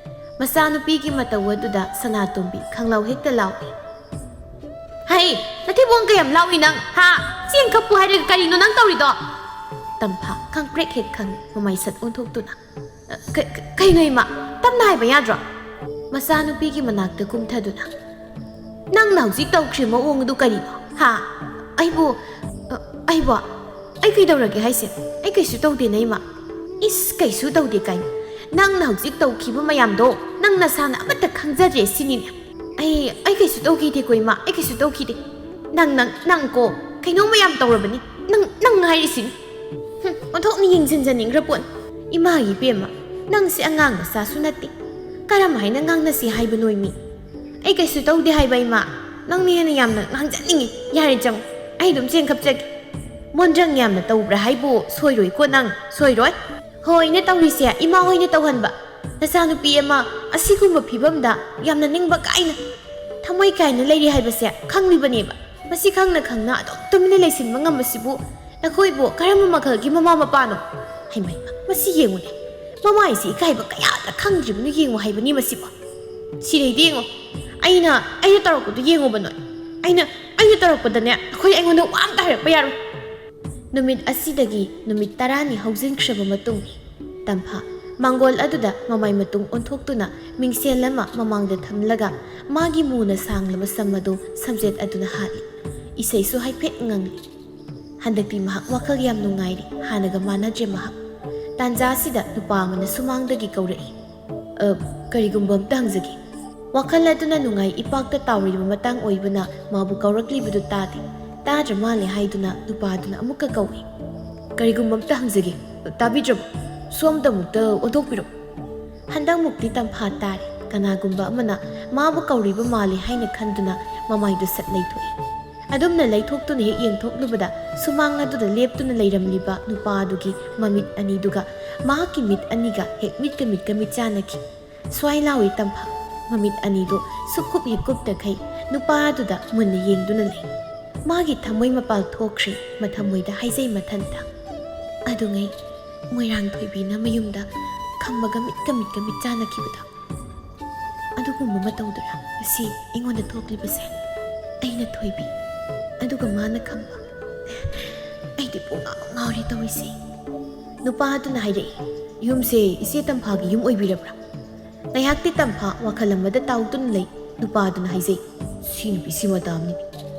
ꯃꯆꯥꯅꯨꯄꯤꯒꯤ ꯃꯇꯧ ꯑꯗꯨꯗ ꯁꯅꯥꯇꯣꯝꯕꯤ ꯈꯪꯂꯥꯎ ꯍꯦꯛꯇ ꯂꯥꯎꯏ꯫ "ꯍꯩ, ꯅꯊꯤꯕꯣꯡ ꯀꯌꯥꯝ ꯂꯥꯎꯏ ꯅꯪ, ꯍꯥ? ꯆꯦꯡ ꯈꯞꯄꯨ ꯍꯥꯏꯔꯒ ꯀꯔꯤꯅꯣ ꯅꯪ ꯇꯧꯔꯤꯗꯣ?" ꯇꯝꯐꯥ ꯈꯪꯄ꯭ꯔꯦꯛ ꯍꯦꯛ ꯈꯪꯏ, ꯃꯃꯥꯏ ꯁꯠ ꯑꯣꯟꯊꯣꯛꯇꯨꯅ꯫ "ꯑ, ꯀ-, ꯀ-, ꯀꯩꯅꯣ ꯏꯃꯥ? ꯇꯞꯅ ꯍꯥꯏꯕ ꯌꯥꯗ꯭ꯔꯣ?" ꯃꯆꯥꯅꯨꯄꯤꯒꯤ ꯃꯅꯥꯛꯇ ꯀꯨꯝꯊꯗꯨꯅ, "ꯅꯪꯅ ꯍꯧꯖꯤꯛ ꯇꯧꯈ꯭ꯔꯤꯕ ꯃꯑꯣꯡ ꯑꯗꯨ ꯀꯔꯤꯅꯣ? ꯍꯥ? ꯑꯩꯕꯨ, ꯑ, ꯑꯩꯕꯨ? ꯑꯩ ꯀꯩꯗꯧꯔꯒꯦ ꯍꯥꯏꯁꯦ? ꯑꯩ ꯀꯩꯁꯨ ꯇꯧꯗꯦꯅ ꯏꯃꯥ꯫ ꯏꯁ, ꯀꯩꯁꯨ ꯇꯧꯗꯦ ꯀꯥꯏꯅ꯫ ꯅꯪꯅ ꯍꯧꯖꯤꯛ ꯇꯧꯈꯤꯕ ꯃꯌꯥꯝꯗꯣ ꯅꯪ ꯅꯁꯥꯅ ꯑꯃꯠꯇ ꯈꯪꯖꯗ꯭ꯔꯦ ꯁꯤꯅꯤꯅꯦ꯫ ꯑꯩ, ꯑꯩ ꯀꯩꯁꯨ ꯇꯧꯈꯤꯗꯦꯀꯣ ꯏꯃꯥ, ꯑꯩ ꯀꯩꯁꯨ ꯇꯧꯈꯤꯗꯦ꯫ ꯅꯪ, ꯅꯪ, ꯅꯪ ꯀꯣ, ꯀꯩꯅꯣꯝꯃ ꯌꯥꯝ ꯇꯧꯔꯕꯅꯤ꯫ ꯅꯪ, ꯅꯪ ꯍꯥꯏꯔꯤꯁꯤꯅꯤ꯫ ꯍꯨꯝ, ꯑꯣꯟꯊꯣꯛꯅ ꯌꯦꯡꯁꯤꯟꯖꯅꯤꯡꯈ꯭ꯔ ꯄꯣꯠꯅꯤ꯫ ꯏꯃꯥꯒꯤ ꯏꯕꯦꯝꯃ, ꯅꯪꯁꯦ ꯑꯉꯥꯡ ꯃꯆꯥꯁꯨ ꯅꯠꯇꯦ꯫ ꯀꯔꯝ ꯍꯥꯏꯅ ꯉꯥꯡꯅꯁꯤ ꯍꯥꯏꯕꯅꯣ ꯃꯤ? ꯑꯩ ꯀꯩꯁꯨ ꯇꯧꯗꯦ ꯍꯥꯏꯕ ꯏꯃꯥ꯫ ꯅꯪꯅ ꯍꯦꯟꯅ ꯌꯥꯝꯅ ꯉꯥꯡꯖꯅꯤꯡꯉꯤ꯫ ꯌꯥꯔꯦ ꯆꯪꯉꯨ, ꯑꯩ ꯑꯗꯨꯝ ꯆꯦꯡ ꯈꯞꯆꯒꯦ꯫ ꯃꯣꯟꯗ꯭ꯔꯪ ꯌꯥꯝꯅ ꯇꯧꯕ꯭ꯔꯥ ꯍꯥꯏꯕꯨ ꯁꯣꯏꯔꯣꯏꯀꯣ ꯅꯪ, ꯁꯣꯏꯔꯣꯏ꯫ ꯍꯣꯏꯅ ꯇꯧꯔꯤꯁꯦ ꯏꯃꯥ ꯍꯣꯏꯅ ꯇꯧꯍꯟꯕ꯫ ꯅꯆꯥꯅꯨꯄꯤ ꯑꯃ ꯑꯁꯤꯒꯨꯝꯕ ꯐꯤꯕꯝꯗ ꯌꯥꯝꯅ ꯅꯤꯡꯕ ꯀꯥꯏꯅ, ꯊꯃꯣꯏ ꯀꯥꯏꯅ ꯂꯩꯔꯤ ꯍꯥꯏꯕꯁꯦ ꯈꯪꯂꯤꯕꯅꯦꯕ꯫ ꯃꯁꯤ ꯈꯪꯅ ꯈꯪꯅ ꯑꯗꯨꯝ ꯇꯨꯃꯤꯟꯅ ꯂꯩꯁꯤꯟꯕ ꯉꯝꯕꯁꯤꯕꯨ ꯅꯈꯣꯏꯕꯨ ꯀꯔꯝꯕ ꯃꯈꯜꯒꯤ ꯃꯃꯥ ꯃꯄꯥꯅꯣ? ꯍꯩꯃꯥ, ꯃꯁꯤ ꯌꯦꯡꯉꯨꯅꯦ꯫ ꯃꯃꯥꯏꯁꯤ ꯏꯀꯥꯏꯕ ꯀꯌꯥꯗ ꯈꯪꯗ꯭ꯔꯤꯕꯅꯣ ꯌꯦꯡꯉꯨ ꯍꯥꯏꯕꯅꯤ ꯃꯁꯤꯕꯨ꯫ ꯁꯤꯔꯩꯗ ꯌꯦꯡꯉꯣ꯫ ꯑꯩꯅ, ꯑꯩꯅ ꯇꯧꯔꯛꯄꯗꯨ ꯌꯦꯡꯉꯣꯕ ꯅꯣꯏ꯫ ꯑꯩꯅ, ꯑꯩꯅ ꯇꯧꯔꯛꯄꯗꯅꯦ ꯑꯩꯈꯣꯏ ꯑꯩꯉꯣꯟꯗ ꯋꯥ ꯑꯝꯇ ꯍꯥꯏꯔꯛꯄ ꯌꯥꯔꯣꯏ꯫ ꯅꯨꯃꯤꯠ ꯑꯁꯤꯗꯒꯤ ꯅꯨꯃꯤꯠ ꯇꯔꯥꯅꯤ ꯍꯧꯖꯤꯟꯈ꯭ꯔꯕ ꯃꯇꯨꯡ, ꯇꯝꯐꯥ ꯃꯥꯡꯒꯣꯜ ꯑꯗꯨꯗ ꯃꯃꯥꯏ ꯃꯇꯨꯡ ꯑꯣꯟꯊꯣꯛꯇꯨꯅ ꯃꯤꯡꯁꯦꯜ ꯑꯃ ꯃꯃꯥꯡꯗ ꯊꯝꯂꯒ ꯃꯥꯒꯤ ꯃꯨꯅ ꯁꯥꯡꯂꯕ ꯁꯝ ꯑꯗꯨ ꯁꯝꯖꯦꯠ ꯑꯗꯨꯅ ꯍꯥꯠꯂꯤ꯫ ꯏꯁꯩꯁꯨ ꯍꯥꯏꯐꯦꯠ ꯉꯪꯂꯤ꯫ ꯍꯟꯗꯛꯇꯤ ꯃꯍꯥꯛ ꯋꯥꯈꯜ ꯌꯥꯝ ꯅꯨꯡꯉꯥꯏꯔꯤ, ꯍꯥꯟꯅꯒ ꯃꯥꯟꯅꯗ꯭ꯔꯦ ꯃꯍꯥꯛ꯫ ꯇꯥꯟꯖꯥ ꯑꯁꯤꯗ ꯅꯨꯄꯥ ꯑꯃꯅ ꯁꯨꯃꯥꯡꯗꯒꯤ ꯀꯧꯔꯛꯏ꯫ "ꯑ, ꯀꯔꯤꯒꯨꯝꯕ ꯑꯝꯇ ꯍꯪꯖꯒꯦ꯫" ꯋꯥꯈꯜ ꯑꯗꯨꯅ ꯅꯨꯡꯉꯥꯏ ꯏꯄꯥꯛꯇ ꯇꯥꯎꯔꯤꯕ ꯃꯇꯥꯡ ꯑꯣꯏꯕꯅ ꯃꯥꯕꯨ ꯀꯧꯔꯛꯂꯤꯕꯗꯨ ꯇꯥꯗꯦ꯫ ꯇꯥꯗ꯭ꯔ ꯃꯥꯜꯂꯦ ꯍꯥꯏꯗꯨꯅ ꯅꯨꯄꯥ ꯑꯗꯨꯅ ꯑꯃꯨꯛꯀ ꯀꯧꯏ꯫ "ꯀꯔꯤꯒꯨꯝꯕ ꯑꯝꯇ ꯍꯪꯖꯒꯦ, ꯇꯥꯕꯤꯗ꯭ꯔꯕꯣ? ꯁꯣꯝꯗ ꯑꯃꯨꯛꯇ ꯑꯣꯟꯊꯣꯛꯄꯤꯔꯣ꯫" ꯍꯟꯗꯛꯃꯨꯛꯇꯤ ꯇꯝꯐꯥ ꯇꯥꯔꯦ꯫ ꯀꯅꯥꯒꯨꯝꯕ ꯑꯃꯅ ꯃꯥꯕꯨ ꯀꯧꯔꯤꯕ ꯃꯥꯜꯂꯦ ꯍꯥꯏꯅ ꯈꯟꯗꯨꯅ ꯃꯃꯥꯏꯗꯨ ꯁꯠ ꯂꯩꯊꯣꯛꯏ꯫ ꯑꯗꯨꯝꯅ ꯂꯩꯊꯣꯛꯇꯨꯅ ꯍꯦꯛ ꯌꯦꯡꯊꯣꯛꯂꯨꯕꯗ ꯁꯨꯃꯥꯡ ꯑꯗꯨꯗ ꯂꯦꯞꯇꯨꯅ ꯂꯩꯔꯝꯂꯤꯕ ꯅꯨꯄꯥ ꯑꯗꯨꯒꯤ ꯃꯃꯤꯠ ꯑꯅꯤꯗꯨꯒ ꯃꯍꯥꯛꯀꯤ ꯃꯤꯠ ꯑꯅꯤꯒ ꯍꯦꯛ ꯃꯤꯠꯀ ꯃꯤꯠꯀ ꯃꯤꯠ ꯆꯥꯟꯅꯈꯤ꯫ ꯁ꯭ꯋꯥꯏ ꯂꯥꯎꯏ ꯇꯝꯐꯥ꯫ ꯃꯃꯤꯠ ꯑꯅꯤꯗꯨ ꯁꯨꯛꯀꯨꯞ ꯍꯦꯛ ꯀꯨꯞꯇꯈꯩ ꯅꯨꯄꯥ ꯑꯗꯨꯗ ꯃꯨꯟꯅ ꯌꯦꯡꯗꯨꯅ ꯂꯩ꯫ ꯃꯥꯒꯤ ꯊꯃꯣꯏ ꯃꯄꯥꯜ ꯊꯣꯛꯈ꯭ꯔꯦ, ꯃꯊꯃꯣꯏꯗ ꯍꯥꯏꯖꯩ ꯃꯊꯟꯇ꯫ ꯑꯗꯨꯉꯩ ꯃꯣꯏꯔꯥꯡ ꯊꯣꯏꯕꯤꯅ ꯃꯌꯨꯝꯗ ꯈꯝꯕꯒ ꯃꯤꯠꯀ ꯃꯤꯠꯀ ꯃꯤꯠ ꯆꯥꯟꯅꯈꯤꯕꯗꯣ꯫ ꯑꯗꯨꯒꯨꯝꯕ ꯃꯇꯧꯗꯨꯔꯥ ꯉꯁꯤ ꯑꯩꯉꯣꯟꯗ ꯊꯣꯛꯂꯤꯕꯁꯦ? ꯑꯩꯅ ꯊꯣꯏꯕꯤ, ꯑꯗꯨꯒ ꯃꯥꯅ ꯈꯝꯕ꯫ ꯑꯩꯗꯤ ꯄꯨꯡꯉꯥꯎ ꯉꯥꯎꯔꯦ ꯇꯧꯔꯤꯁꯦ꯫ ꯅꯨꯄꯥ ꯑꯗꯨꯅ ꯍꯥꯏꯔꯛꯏ, "ꯌꯨꯝꯁꯦ ꯏꯆꯦ ꯇꯝꯐꯥꯒꯤ ꯌꯨꯝ ꯑꯣꯏꯕꯤꯔꯕ꯭ꯔꯥ?" ꯉꯥꯏꯍꯥꯛꯇꯤ ꯇꯝꯐꯥ ꯋꯥꯈꯜ ꯑꯃꯗ ꯇꯥꯎꯗꯨꯅ ꯂꯩ꯫ ꯅꯨꯄꯥ ꯑꯗꯨꯅ ꯍꯥꯏꯖꯩ, "ꯁꯤ ꯅꯨꯄꯤꯁꯤ ꯃꯇꯥꯝꯅꯤ꯫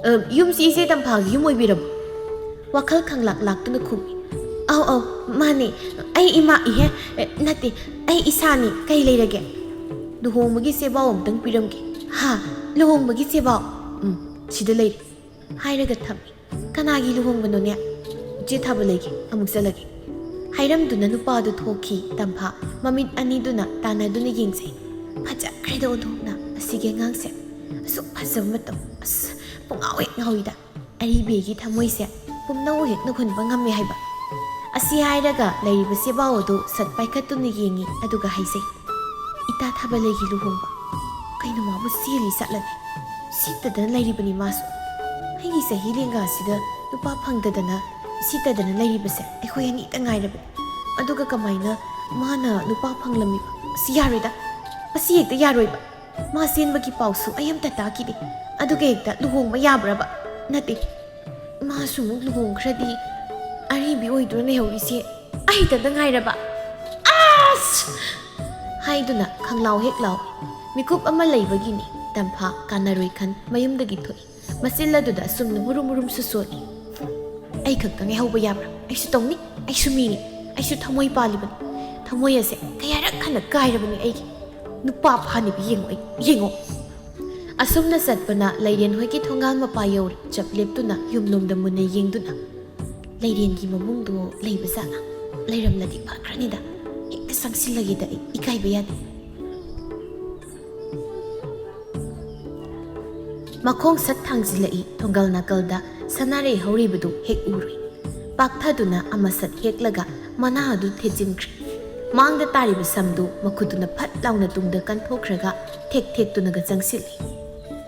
ꯑ, ꯌꯨꯝꯁꯤ ꯏꯆꯦ ꯇꯝꯐꯥꯒꯤ ꯌꯨꯝ ꯑꯣꯏꯕꯤꯔꯕ꯭ꯔꯥ?" ꯋꯥꯈꯜ ꯈꯪꯂꯥꯛ ꯂꯥꯛꯇꯨꯅ ꯈꯨꯝꯃꯤ, "ꯑꯧ, ꯑꯧ, ꯃꯥꯅꯦ꯫ ꯑꯩ ꯏꯃꯥ, ꯏꯍꯦ, ꯑꯦ, ꯅꯠꯇꯦ, ꯑꯩ ꯏꯁꯥꯅꯤ꯫ ꯀꯩ ꯂꯩꯔꯒꯦ?" "ꯂꯨꯍꯣꯡꯕꯒꯤ ꯆꯦꯕꯥꯎ ꯑꯝꯇꯪ ꯄꯤꯔꯝꯒꯦ꯫" "ꯍꯥ? ꯂꯨꯍꯣꯡꯕꯒꯤ ꯆꯦꯕꯥꯎ?" "ꯎꯝ, ꯁꯤꯗ ꯂꯩꯔꯦ꯫" ꯍꯥꯏꯔꯒ ꯊꯝꯃꯤ꯫ "ꯀꯅꯥꯒꯤ ꯂꯨꯍꯣꯡꯕꯅꯣꯅꯦ?" "ꯏꯆꯦ ꯊꯥꯕ ꯂꯩꯒꯦ, ꯑꯃꯨꯛ ꯆꯠꯂꯒꯦ꯫" ꯍꯥꯏꯔꯝꯗꯨꯅ ꯅꯨꯄꯥꯗꯨ ꯊꯣꯛꯈꯤ꯫ ꯇꯝꯐꯥ ꯃꯃꯤꯠ ꯑꯅꯤꯗꯨꯅ ꯇꯥꯟꯅꯗꯨꯅ ꯌꯦꯡꯖꯩ꯫ ꯐꯖꯈ꯭ꯔꯦꯗ ꯑꯣꯟꯊꯣꯛꯅ ꯑꯁꯤꯒꯤ ꯑꯉꯥꯡꯁꯦ꯫ ꯑꯁꯨꯛ ꯐꯖꯕ ꯃꯇꯧ꯫ ꯑꯁ, ꯄꯨꯡꯉꯥꯎ ꯍꯦꯛ ꯉꯥꯎꯏꯗ꯫ ꯑꯔꯤꯕꯤꯒꯤ ꯊꯃꯣꯏꯁꯦ ꯄꯨꯝꯅꯧ ꯍꯦꯛ ꯅꯧꯍꯟꯕ ꯉꯝꯃꯦ ꯍꯥꯏꯕ꯫ ꯑꯁꯤ ꯍꯥꯏꯔꯒ ꯂꯩꯔꯤꯕ ꯆꯦꯕꯥꯎ ꯑꯗꯨ ꯁꯠ ꯄꯥꯏꯈꯠꯇꯨꯅ ꯌꯦꯡꯉꯤ, ꯑꯗꯨꯒ ꯍꯥꯏꯖꯩ, "ꯏꯇꯥ ꯊꯥꯕꯂꯩꯒꯤ ꯂꯨꯍꯣꯡꯕ꯫ ꯀꯩꯅꯣ, ꯃꯥꯕꯨ ꯆꯦꯜꯂꯤ ꯆꯠꯂꯅꯤ꯫ ꯁꯤꯠꯇꯗꯅ ꯂꯩꯔꯤꯕꯅꯤ ꯃꯥꯁꯨ꯫ ꯑꯩꯒꯤ ꯆꯍꯤ ꯂꯦꯡꯒꯥꯁꯤꯗ ꯅꯨꯄꯥ ꯐꯪꯗꯗꯅ ꯁꯤꯠꯇꯗꯅ ꯂꯩꯔꯤꯕꯁꯦ ꯑꯩꯈꯣꯏ ꯑꯅꯤꯇ ꯉꯥꯏꯔꯕꯅꯤ꯫ ꯑꯗꯨꯒ ꯀꯃꯥꯏꯅ ꯃꯥꯅ ꯅꯨꯄꯥ ꯐꯪꯂꯝꯃꯤꯕ? ꯑꯁꯤ ꯌꯥꯔꯣꯏꯗ꯫ ꯑꯁꯤ ꯍꯦꯛꯇ ꯌꯥꯔꯣꯏꯕ꯫ ꯃꯥ ꯆꯦꯟꯕꯒꯤ ꯄꯥꯎꯁꯨ ꯑꯩ ꯑꯝꯇ ꯇꯥꯈꯤꯗꯦ꯫ ꯑꯗꯨꯒ ꯍꯦꯛꯇ ꯂꯨꯍꯣꯡꯕ ꯌꯥꯕ꯭ꯔꯕ? ꯅꯠꯇꯦ, ꯃꯥꯁꯨ ꯑꯃꯨꯛ ꯂꯨꯍꯣꯡꯈ꯭ꯔꯗꯤ ꯑꯔꯤꯕꯤ ꯑꯣꯏꯗꯨꯅ ꯂꯩꯍꯧꯔꯤꯁꯦ ꯑꯩꯇꯗ ꯉꯥꯏꯔꯕ꯫ ꯑꯁ! ꯍꯥꯏꯗꯨꯅ ꯈꯪꯂꯥꯎ ꯍꯦꯛ ꯂꯥꯎꯏ꯫ ꯃꯤꯀꯨꯞ ꯑꯃ ꯂꯩꯕꯒꯤꯅꯤ ꯇꯝꯐꯥ ꯀꯥꯟꯅꯔꯣꯏ ꯈꯟ ꯃꯌꯨꯝꯗꯒꯤ ꯊꯣꯛꯏ꯫ ꯃꯆꯤꯜ ꯑꯗꯨꯗ ꯑꯁꯨꯝꯅ ꯃꯨꯔꯨꯝ ꯃꯨꯔꯨꯝꯁꯨ ꯁꯣꯜꯂꯤ꯫ ꯑꯩ ꯈꯛꯇ ꯉꯥꯏꯍꯧꯕ ꯌꯥꯕ꯭ꯔꯥ? ꯑꯩꯁꯨ ꯇꯧꯅꯤ꯫ ꯑꯩꯁꯨ ꯃꯤꯅꯤ꯫ ꯑꯩꯁꯨ ꯊꯃꯣꯏ ꯄꯥꯜꯂꯤꯕꯅꯤ꯫ ꯊꯃꯣꯏ ꯑꯁꯦ ꯀꯌꯥꯔꯛ ꯍꯟꯅ ꯀꯥꯏꯔꯕꯅꯤ ꯑꯩꯒꯤ꯫ ꯅꯨꯄꯥ ꯐꯥꯅꯕ ꯌꯦꯡꯉꯣ ꯑꯩ, ꯌꯦꯡꯉꯣ꯫ ꯑꯁꯨꯝꯅ ꯆꯠꯄꯅ ꯂꯩꯔꯦꯟ ꯍꯣꯏꯒꯤ ꯊꯣꯡꯒꯥꯜ ꯃꯄꯥ ꯌꯧꯔꯦ꯫ ꯆꯞ ꯂꯦꯞꯇꯨꯅ ꯌꯨꯝꯂꯣꯝꯗ ꯃꯨꯟꯅ ꯌꯦꯡꯗꯨꯅ ꯂꯩꯔꯦꯟꯒꯤ ꯃꯃꯨꯡꯗꯣ ꯂꯩꯕ ꯖꯥꯠꯂ? ꯂꯩꯔꯝꯂꯗꯤ ꯐꯈ꯭ꯔꯅꯤꯗ꯫ ꯍꯦꯛꯇ ꯆꯪꯁꯤꯜꯂꯒꯦꯗ ꯑꯩ ꯏꯀꯥꯏꯕ ꯌꯥꯗꯦ꯫ ꯃꯈꯣꯡ ꯁꯠ ꯊꯥꯡꯖꯤꯜꯂꯛꯏ꯫ ꯊꯣꯡꯒꯜ ꯅꯥꯀꯜꯗ ꯁꯅꯥꯔꯩ ꯍꯧꯔꯤꯕꯗꯨ ꯍꯦꯛ ꯎꯔꯨꯏ꯫ ꯄꯥꯛꯊꯗꯨꯅ ꯑꯃ ꯁꯠ ꯍꯦꯛꯂꯒ ꯃꯅꯥ ꯑꯗꯨ ꯊꯦꯠꯆꯤꯟꯈ꯭ꯔꯦ꯫ ꯃꯥꯡꯗ ꯇꯥꯔꯤꯕ ꯁꯝꯗꯨ ꯃꯈꯨꯠꯇꯨꯅ ꯐꯠ ꯂꯥꯎꯅ ꯇꯨꯡꯗ ꯀꯟꯊꯣꯛꯈ꯭ꯔꯒ ꯊꯦꯛ ꯊꯦꯛꯇꯨꯅꯒ ꯆꯪꯁꯤꯜꯂꯤ꯫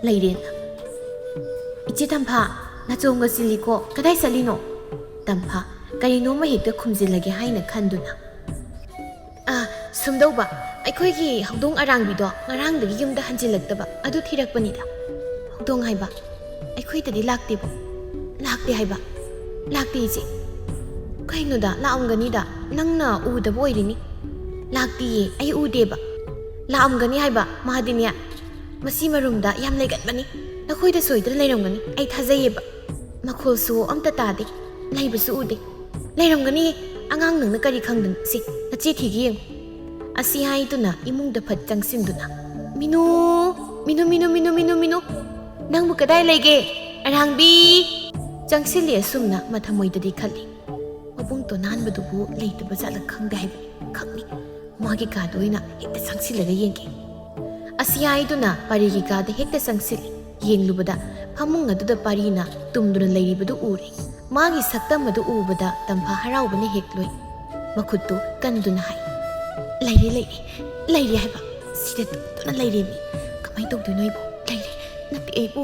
ꯂꯩꯔꯦꯟꯅ, "ꯏꯆꯦ ꯇꯝꯐꯥ, ꯅꯥꯆꯣꯝꯒ ꯆꯤꯜꯂꯤꯀꯣ, ꯀꯗꯥꯏ ꯆꯠꯂꯤꯅꯣ?" ꯇꯝꯐꯥ ꯀꯔꯤꯅꯣꯃ ꯍꯦꯛꯇ ꯈꯨꯝꯖꯤꯜꯂꯒꯦ ꯍꯥꯏꯅ ꯈꯟꯗꯨꯅ, "ꯑꯥ, ꯁꯨꯝꯗꯧꯕ, ꯑꯩꯈꯣꯏꯒꯤ ꯍꯧꯗꯣꯡ ꯑꯔꯥꯡꯕꯤꯗꯣ ꯉꯔꯥꯡꯗꯒꯤ ꯌꯨꯝꯗ ꯍꯟꯖꯤꯜꯂꯛꯇꯕ ꯑꯗꯨ ꯊꯤꯔꯛꯄꯅꯤꯗ꯫" "ꯍꯧꯗꯣꯡ ꯍꯥꯏꯕ? ꯑꯩꯈꯣꯏꯗꯗꯤ ꯂꯥꯛꯇꯦꯕꯣ꯫" "ꯂꯥꯛꯇꯦ ꯍꯥꯏꯕ?" "ꯂꯥꯛꯇꯦ ꯏꯆꯦ꯫" "ꯀꯩꯅꯣꯗ, ꯂꯥꯛꯑꯝꯒꯅꯤꯗ, ꯅꯪꯅ ꯎꯗꯕ ꯑꯣꯏꯔꯤꯅꯤ꯫" "ꯂꯥꯛꯇꯤꯌꯦ, ꯑꯩ ꯎꯗꯦꯕ꯫" "ꯂꯥꯛꯑꯝꯒꯅꯤ ꯍꯥꯏꯕ, ꯃꯥꯗꯤꯅꯦ ꯃꯁꯤ ꯃꯔꯨꯝꯗ ꯌꯥꯝ ꯂꯩꯒꯟꯕꯅꯤ꯫ ꯅꯈꯣꯏꯗ ꯁꯣꯏꯗꯅ ꯂꯩꯔꯝꯒꯅꯤ, ꯑꯩ ꯊꯥꯖꯩꯌꯦꯕ꯫ ꯃꯈꯣꯜꯁꯨ ꯑꯝꯇ ꯇꯥꯗꯦ, ꯂꯩꯕꯁꯨ ꯎꯗꯦ꯫" "ꯂꯩꯔꯝꯒꯅꯤ, ꯑꯉꯥꯡ ꯅꯪꯅ ꯀꯔꯤ ꯈꯪꯗꯅ? ꯁꯤ, ꯅꯆꯦ ꯊꯤꯒꯦ ꯌꯦꯡꯉꯨ꯫" ꯑꯁꯤ ꯍꯥꯏꯗꯨꯅ ꯏꯃꯨꯡꯗ ꯐꯠ ꯆꯪꯁꯤꯟꯗꯨꯅ, "ꯃꯤꯅꯨ, ꯃꯤꯅꯨ, ꯃꯤꯅꯨ, ꯃꯤꯅꯨ, ꯃꯤꯅꯨ, ꯃꯤꯅꯨ, ꯅꯪꯕꯨ ꯀꯗꯥꯏ ꯂꯩꯒꯦ? ꯑꯔꯥꯡꯕꯤ!" ꯆꯪꯁꯤꯜꯂꯤ꯫ ꯑꯁꯨꯝꯅ ꯃꯊꯃꯣꯏꯗꯗꯤ ꯈꯜꯂꯤ, "ꯃꯕꯨꯡ ꯇꯣꯅꯥꯟꯕꯗꯨꯕꯨ ꯂꯩꯇꯕ ꯖꯥꯠꯂ ꯈꯪꯗꯦ ꯍꯥꯏꯕꯅꯤ ꯈꯛꯅꯤ꯫ ꯃꯥꯒꯤ ꯀꯥꯗ ꯑꯣꯏꯅ ꯍꯦꯛꯇ ꯆꯪꯁꯤꯜꯂꯒ ꯌꯦꯡꯒꯦ꯫" ꯑꯁꯤ ꯍꯥꯏꯗꯨꯅ ꯄꯥꯔꯤꯒꯤ ꯀꯥꯗ ꯍꯦꯛꯇ ꯆꯪꯁꯤꯜꯂꯤ꯫ ꯌꯦꯡꯂꯨꯕꯗ ꯐꯃꯨꯡ ꯑꯗꯨꯗ ꯄꯥꯔꯤꯅ ꯇꯨꯝꯗꯨꯅ ꯂꯩꯔꯤꯕꯗꯨ ꯎꯔꯦ꯫ ꯃꯥꯒꯤ ꯁꯛꯇꯝ ꯑꯗꯨ ꯎꯕꯗ ꯇꯝꯐꯥ ꯍꯔꯥꯎꯕꯅ ꯍꯦꯛ ꯂꯣꯏ꯫ ꯃꯈꯨꯠꯇꯨ ꯀꯟꯗꯨꯅ ꯍꯥꯏ, "ꯂꯩꯔꯦ, ꯂꯩꯔꯦ, ꯂꯩꯔꯦ ꯍꯥꯏꯕ꯫ ꯁꯤꯗ ꯇꯨꯝꯗꯨꯅ ꯂꯩꯔꯦ ꯃꯤ꯫ ꯀꯃꯥꯏ ꯇꯧꯗꯣꯏꯅꯣ ꯑꯩꯕꯨ? ꯂꯩꯔꯦ, ꯅꯠꯇꯦ ꯑꯩꯕꯨ꯫"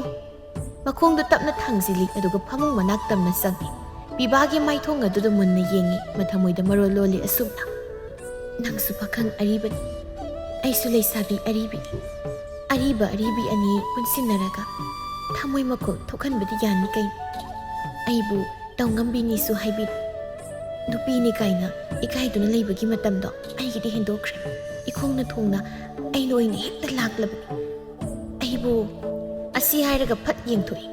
ꯃꯈꯣꯡꯗꯨ ꯇꯞꯅ ꯊꯥꯡꯖꯤꯜꯂꯤ, ꯑꯗꯨꯒ ꯐꯃꯨꯡ ꯃꯅꯥꯛ ꯇꯝꯅ ꯆꯪꯉꯤ꯫ ꯄꯤꯕꯥꯒꯤ ꯃꯥꯏꯊꯣꯡ ꯑꯗꯨꯗ ꯃꯨꯟꯅ ꯌꯦꯡꯉꯤ, ꯃꯊꯃꯣꯏꯗ ꯃꯔꯣꯜ ꯂꯣꯜꯂꯤ ꯑꯁꯨꯝꯅ, "ꯅꯪꯁꯨ ꯄꯥꯈꯪ ꯑꯔꯤꯕꯅꯤ, ꯑꯩꯁꯨ ꯂꯩꯁꯥꯕꯤ ꯑꯔꯤꯕꯤꯅꯤ꯫ ꯑꯔꯤꯕ ꯑꯔꯤꯕꯤ ꯑꯅꯤ ꯄꯨꯟꯁꯤꯟꯅꯔꯒ ꯊꯃꯣꯏ ꯃꯈꯣꯜ ꯊꯣꯛꯍꯟꯕꯗꯤ ꯌꯥꯅꯤ ꯀꯩꯅꯣ? ꯑꯩꯕꯨ ꯇꯧꯉꯝꯕꯤꯅꯤꯁꯨ ꯍꯥꯏꯕꯤꯔꯤ, ꯅꯨꯄꯤꯅꯤ ꯀꯥꯏꯅ ꯏꯀꯥꯏꯗꯨꯅ ꯂꯩꯕꯒꯤ ꯃꯇꯝꯗꯣ ꯑꯩꯒꯤꯗꯤ ꯍꯦꯟꯗꯣꯛꯈ꯭ꯔꯦ꯫ ꯏꯈꯣꯡꯅ ꯊꯣꯡꯅ ꯑꯩꯅ ꯑꯣꯏꯅ ꯍꯦꯛꯇ ꯂꯥꯛꯂꯕꯅꯤ꯫ ꯑꯩꯕꯨ ꯑꯁꯤ ꯍꯥꯏꯔꯒ ꯐꯠ ꯌꯦꯡꯊꯣꯛꯏ꯫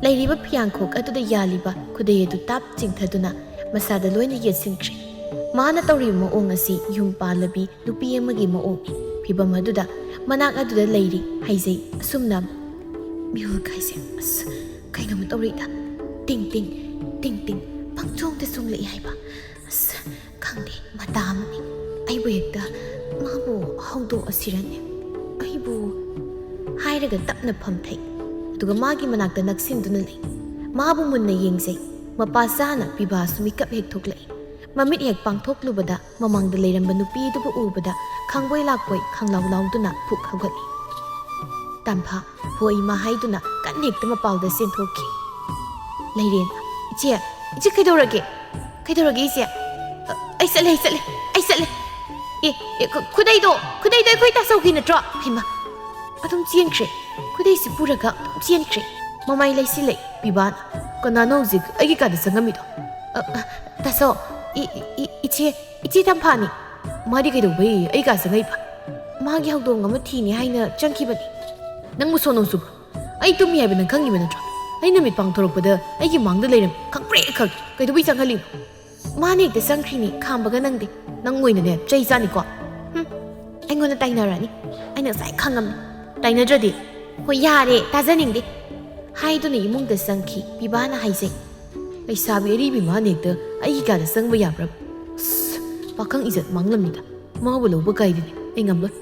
ꯂꯩꯔꯤꯕ ꯐꯤꯌꯥꯡꯈꯣꯛ ꯑꯗꯨꯗ ꯌꯥꯜꯂꯤꯕ ꯈꯨꯗꯩ ꯑꯗꯨ ꯇꯥꯞ ꯆꯤꯡꯊꯗꯨꯅ ꯃꯁꯥꯗ ꯂꯣꯏꯅ ꯌꯦꯠꯁꯤꯟꯈ꯭ꯔꯦ꯫ ꯃꯥꯅ ꯇꯧꯔꯤꯕ ꯃꯑꯣꯡ ꯑꯁꯤ ꯌꯨꯝ ꯄꯥꯜꯂꯕꯤ ꯅꯨꯄꯤ ꯑꯃꯒꯤ ꯃꯑꯣꯡꯅꯤ꯫ ꯐꯤꯚꯝ ꯑꯗꯨꯗ ꯃꯅꯥꯛ ꯑꯗꯨꯗ ꯂꯩꯔꯤ ꯍꯥꯏꯖꯩ ꯑꯁꯨꯝꯅ꯫ ꯃꯤꯍꯨꯜ ꯀꯥꯏꯁꯦ, ꯑꯁ, ꯀꯩꯅꯣꯝꯃ ꯇꯧꯔꯛꯏꯗ꯫ ꯇꯤꯡ ꯇꯤꯡ, ꯇꯤꯡ ꯇꯤꯡ, ꯄꯪꯆꯣꯡꯗ ꯆꯣꯡꯂꯛꯏ ꯍꯥꯏꯕ꯫ ꯑꯁ, ꯈꯪꯗꯦ, ꯃꯇꯥ ꯑꯃꯅꯤ꯫ ꯑꯩꯕꯨ ꯍꯦꯛꯇ ꯃꯥꯕꯨ ꯍꯧꯗꯣꯛꯑꯁꯤꯔꯅꯦ? ꯑꯩꯕꯨ ꯍꯥꯏꯔꯒ ꯇꯞꯅ ꯐꯝꯊꯩ꯫ ꯑꯗꯨꯒ ꯃꯥꯒꯤ ꯃꯅꯥꯛꯇ ꯅꯛꯁꯤꯟꯗꯨꯅ ꯂꯩ꯫ ꯃꯥꯕꯨ ꯃꯨꯟꯅ ꯌꯦꯡꯖꯩ꯫ ꯃꯄꯥ ꯆꯥꯅ ꯄꯤꯕꯥꯁꯨ ꯃꯤꯀꯞ ꯍꯦꯛ ꯊꯣꯛꯂꯛꯏ꯫ ꯃꯃꯤꯠ ꯍꯦꯛ ꯄꯥꯡꯊꯣꯛꯂꯨꯕꯗ ꯃꯃꯥꯡꯗ ꯂꯩꯔꯝꯕ ꯅꯨꯄꯤ ꯑꯗꯨꯕꯨ ꯎꯕꯗ ꯈꯪꯕꯣꯏ ꯂꯥꯛꯄꯣꯏ ꯈꯪꯂꯥꯎ ꯂꯥꯎꯗꯨꯅ ꯐꯨꯛ ꯍꯧꯒꯠꯂꯤ꯫ ꯇꯝꯐꯥ, "ꯍꯣꯏ, ꯏꯃꯥ" ꯍꯥꯏꯗꯨꯅ ꯀꯟꯅ ꯍꯦꯛꯇ ꯃꯄꯥꯜꯗ ꯆꯦꯟꯊꯣꯛꯈꯤ꯫ ꯂꯩꯔꯦꯟ, "ꯏꯆꯦ, ꯏꯆꯦ, ꯀꯩꯗꯧꯔꯒꯦ? ꯀꯩꯗꯧꯔꯒꯦ, ꯏꯆꯦ?" "ꯑ, ꯑꯩ ꯆꯠꯂꯦ, ꯑꯩ ꯆꯠꯂꯦ, ꯑꯩ ꯆꯠꯂꯦ꯫ ꯑꯦ, ꯑꯦ, ꯈꯨ-, ꯈꯨꯗꯩꯗꯣ, ꯈꯨꯗꯩꯗꯣ ꯑꯩꯈꯣꯏ ꯇꯥꯆꯧꯒꯤꯅ ꯅꯠꯇ꯭ꯔꯣ?" ꯍꯩꯃꯥ, ꯑꯗꯨꯝ ꯆꯦꯟꯈ꯭ꯔꯦ꯫ ꯈꯨꯗꯩꯁꯤ ꯄꯨꯔꯒ ꯑꯗꯨꯝ ꯆꯦꯟꯈ꯭ꯔꯦ꯫ ꯃꯃꯥꯏ ꯂꯩꯁꯤꯜꯂꯛꯏ ꯄꯤꯕꯥꯅ꯫ "ꯀꯅꯥꯅꯣ ꯍꯧꯖꯤꯛ ꯑꯩꯒꯤ ꯀꯥꯗ ꯆꯪꯉꯝꯃꯤꯗꯣ?" "ꯑ, ꯑ, ꯇꯥꯆꯧ, ꯏ-, ꯏ-, ꯏ-, ꯏꯆꯦ, ꯏꯆꯦ ꯇꯝꯐꯥꯅꯤ꯫ ꯃꯥꯗꯤ ꯀꯩꯗꯧꯕꯩ ꯑꯩ ꯀꯥ ꯆꯪꯉꯛꯏꯕ? ꯃꯥꯒꯤ ꯍꯧꯗꯣꯡ ꯑꯃ ꯊꯤꯅꯤ ꯍꯥꯏꯅ ꯆꯪꯈꯤꯕꯅꯤ꯫" "ꯅꯪꯕꯨ ꯁꯣꯅꯣ ꯆꯨꯕ꯭ꯔꯣ? ꯑꯩ ꯇꯨꯝꯃꯤ ꯍꯥꯏꯕ ꯅꯪ ꯈꯪꯉꯤꯕ ꯅꯠꯇ꯭ꯔꯣ? ꯑꯩ ꯅꯨꯃꯤꯠ ꯄꯥꯡꯊꯣꯔꯛꯄꯗ ꯑꯩꯒꯤ ꯃꯥꯡꯗ ꯂꯩꯔꯝꯃꯤ꯫ ꯈꯪꯄ꯭ꯔꯦꯛ ꯈꯪꯉꯤ꯫ ꯀꯩꯗꯧꯕꯩ ꯆꯪꯍꯜꯂꯤꯅꯣ?" "ꯃꯥꯅ ꯍꯦꯛꯇ ꯆꯪꯈ꯭ꯔꯤꯅꯤ, ꯈꯥꯝꯕꯒ ꯅꯪꯗꯦ꯫ ꯅꯪ ꯑꯣꯏꯅꯅꯦ ꯆꯩ ꯆꯥꯅꯤꯀꯣ꯫ ꯍꯨꯝ, ꯑꯩꯉꯣꯟꯗ ꯇꯥꯏꯅꯔꯅꯤ꯫ ꯑꯩꯅ ꯉꯁꯥꯏ ꯈꯪꯉꯝꯅꯤ꯫ ꯇꯥꯏꯅꯗ꯭ꯔꯗꯤ?" "ꯍꯣꯏ, ꯌꯥꯔꯦ, ꯇꯥꯖꯅꯤꯡꯗꯦ" ꯍꯥꯏꯗꯨꯅ ꯏꯃꯨꯡꯗ ꯆꯪꯈꯤ꯫ ꯄꯤꯕꯥꯅ ꯍꯥꯏꯖꯩ꯫ "ꯂꯩꯁꯥꯕꯤ ꯑꯔꯤꯕꯤ ꯃꯥꯅ ꯍꯦꯛꯇ ꯑꯩꯒꯤ ꯀꯥꯗ ꯆꯪꯕ ꯌꯥꯕ꯭ꯔꯕ? ꯑꯁ, ꯄꯥꯈꯪ ꯏꯖꯠ ꯃꯥꯡꯂꯝꯅꯤꯗ꯫ ꯃꯥꯕꯨ ꯂꯧꯕ ꯀꯥꯏꯗꯨꯅꯤ ꯑꯩ ꯉꯝꯂꯣꯏ꯫"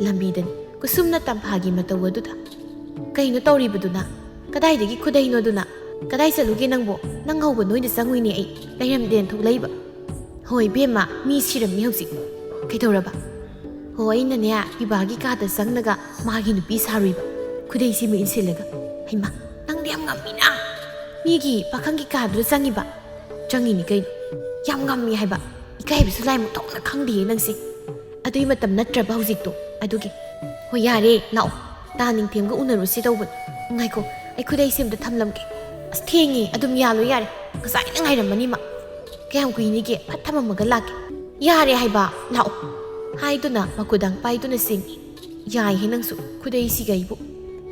ꯂꯝꯕꯤꯗꯅꯤ ꯀꯨꯁꯨꯝꯅ ꯇꯝꯐꯥꯒꯤ ꯃꯇꯧ ꯑꯗꯨꯗ꯫ "ꯀꯩꯅꯣ ꯇꯧꯔꯤꯕꯗꯨꯅ? ꯀꯗꯥꯏꯗꯒꯤ ꯈꯨꯗꯩꯅꯣꯗꯨꯅ? ꯀꯗꯥꯏ ꯆꯠꯂꯨꯒꯦ ꯅꯪꯕꯣ? ꯅꯪ ꯍꯧꯕ ꯅꯣꯏꯗ ꯆꯪꯉꯨꯏꯅꯦ ꯑꯩ꯫ ꯂꯩꯔꯝꯗꯦꯅ ꯊꯣꯛꯂꯛꯏꯕ꯫" "ꯍꯣꯏ ꯏꯕꯦꯝꯃ, ꯃꯤ ꯁꯤꯔꯝꯃꯤ ꯍꯧꯖꯤꯛ꯫ ꯀꯩꯗꯧꯔꯕ?" "ꯍꯣ, ꯑꯩꯅꯅꯦ ꯄꯤꯕꯥꯒꯤ ꯀꯥꯗ ꯆꯪꯂꯒ ꯃꯥꯒꯤ ꯅꯨꯄꯤ ꯁꯥꯔꯨꯏꯕ꯫ ꯈꯨꯗꯩꯁꯤꯃ ꯏꯟꯁꯤꯜꯂꯒ꯫" "ꯍꯩꯃꯥ, ꯅꯪꯗꯤ ꯌꯥꯝ ꯉꯝꯃꯤꯅ꯫ ꯃꯤꯒꯤ ꯄꯥꯈꯪꯒꯤ ꯀꯥꯗꯨꯗ ꯆꯪꯉꯤꯕ?" "ꯆꯪꯉꯤꯅꯤ ꯀꯩꯅꯣ꯫ ꯌꯥꯝ ꯉꯝꯃꯤ ꯍꯥꯏꯕ꯫ ꯏꯀꯥꯏꯕꯁꯨ ꯂꯥꯏꯃꯛ ꯊꯣꯛꯅ ꯈꯪꯗꯦꯌꯦ ꯅꯪꯁꯦ꯫" "ꯑꯗꯨꯏ ꯃꯇꯝ ꯅꯠꯇ꯭ꯔꯕ ꯍꯧꯖꯤꯛꯇꯣ, ꯑꯗꯨꯒꯤ꯫" "ꯍꯣꯏ, ꯌꯥꯔꯦ, ꯂꯥꯛꯑꯣ꯫ ꯇꯥ ꯅꯤꯡꯊꯦꯝꯒ ꯎꯅꯔꯨꯁꯤ ꯇꯧꯕꯅꯤ꯫ ꯉꯥꯏꯈꯣ, ꯑꯩ ꯈꯨꯗꯩꯁꯦ ꯑꯝꯇ ꯊꯝꯂꯝꯒꯦ꯫" "ꯑꯁ, ꯊꯦꯡꯉꯦ, ꯑꯗꯨꯝ ꯌꯥꯜꯂꯣ ꯌꯥꯔꯦ꯫ ꯉꯁꯥꯏꯅ ꯉꯥꯏꯔꯝꯕꯅꯤ ꯃꯥ꯫" "ꯀꯌꯥꯝ ꯀꯨꯏꯅꯤꯒꯦ? ꯐꯠ ꯊꯝꯃꯝꯃꯒ ꯂꯥꯛꯀꯦ꯫ ꯌꯥꯔꯦ ꯍꯥꯏꯕ, ꯂꯥꯛꯑꯣ," ꯍꯥꯏꯗꯨꯅ ꯃꯈꯨꯗꯥꯡ ꯄꯥꯏꯗꯨꯅ ꯆꯦꯡꯉꯤ꯫ "ꯌꯥꯏꯍꯦ ꯅꯪꯁꯨ, ꯈꯨꯗꯩꯁꯤꯒ ꯑꯩꯕꯨ꯫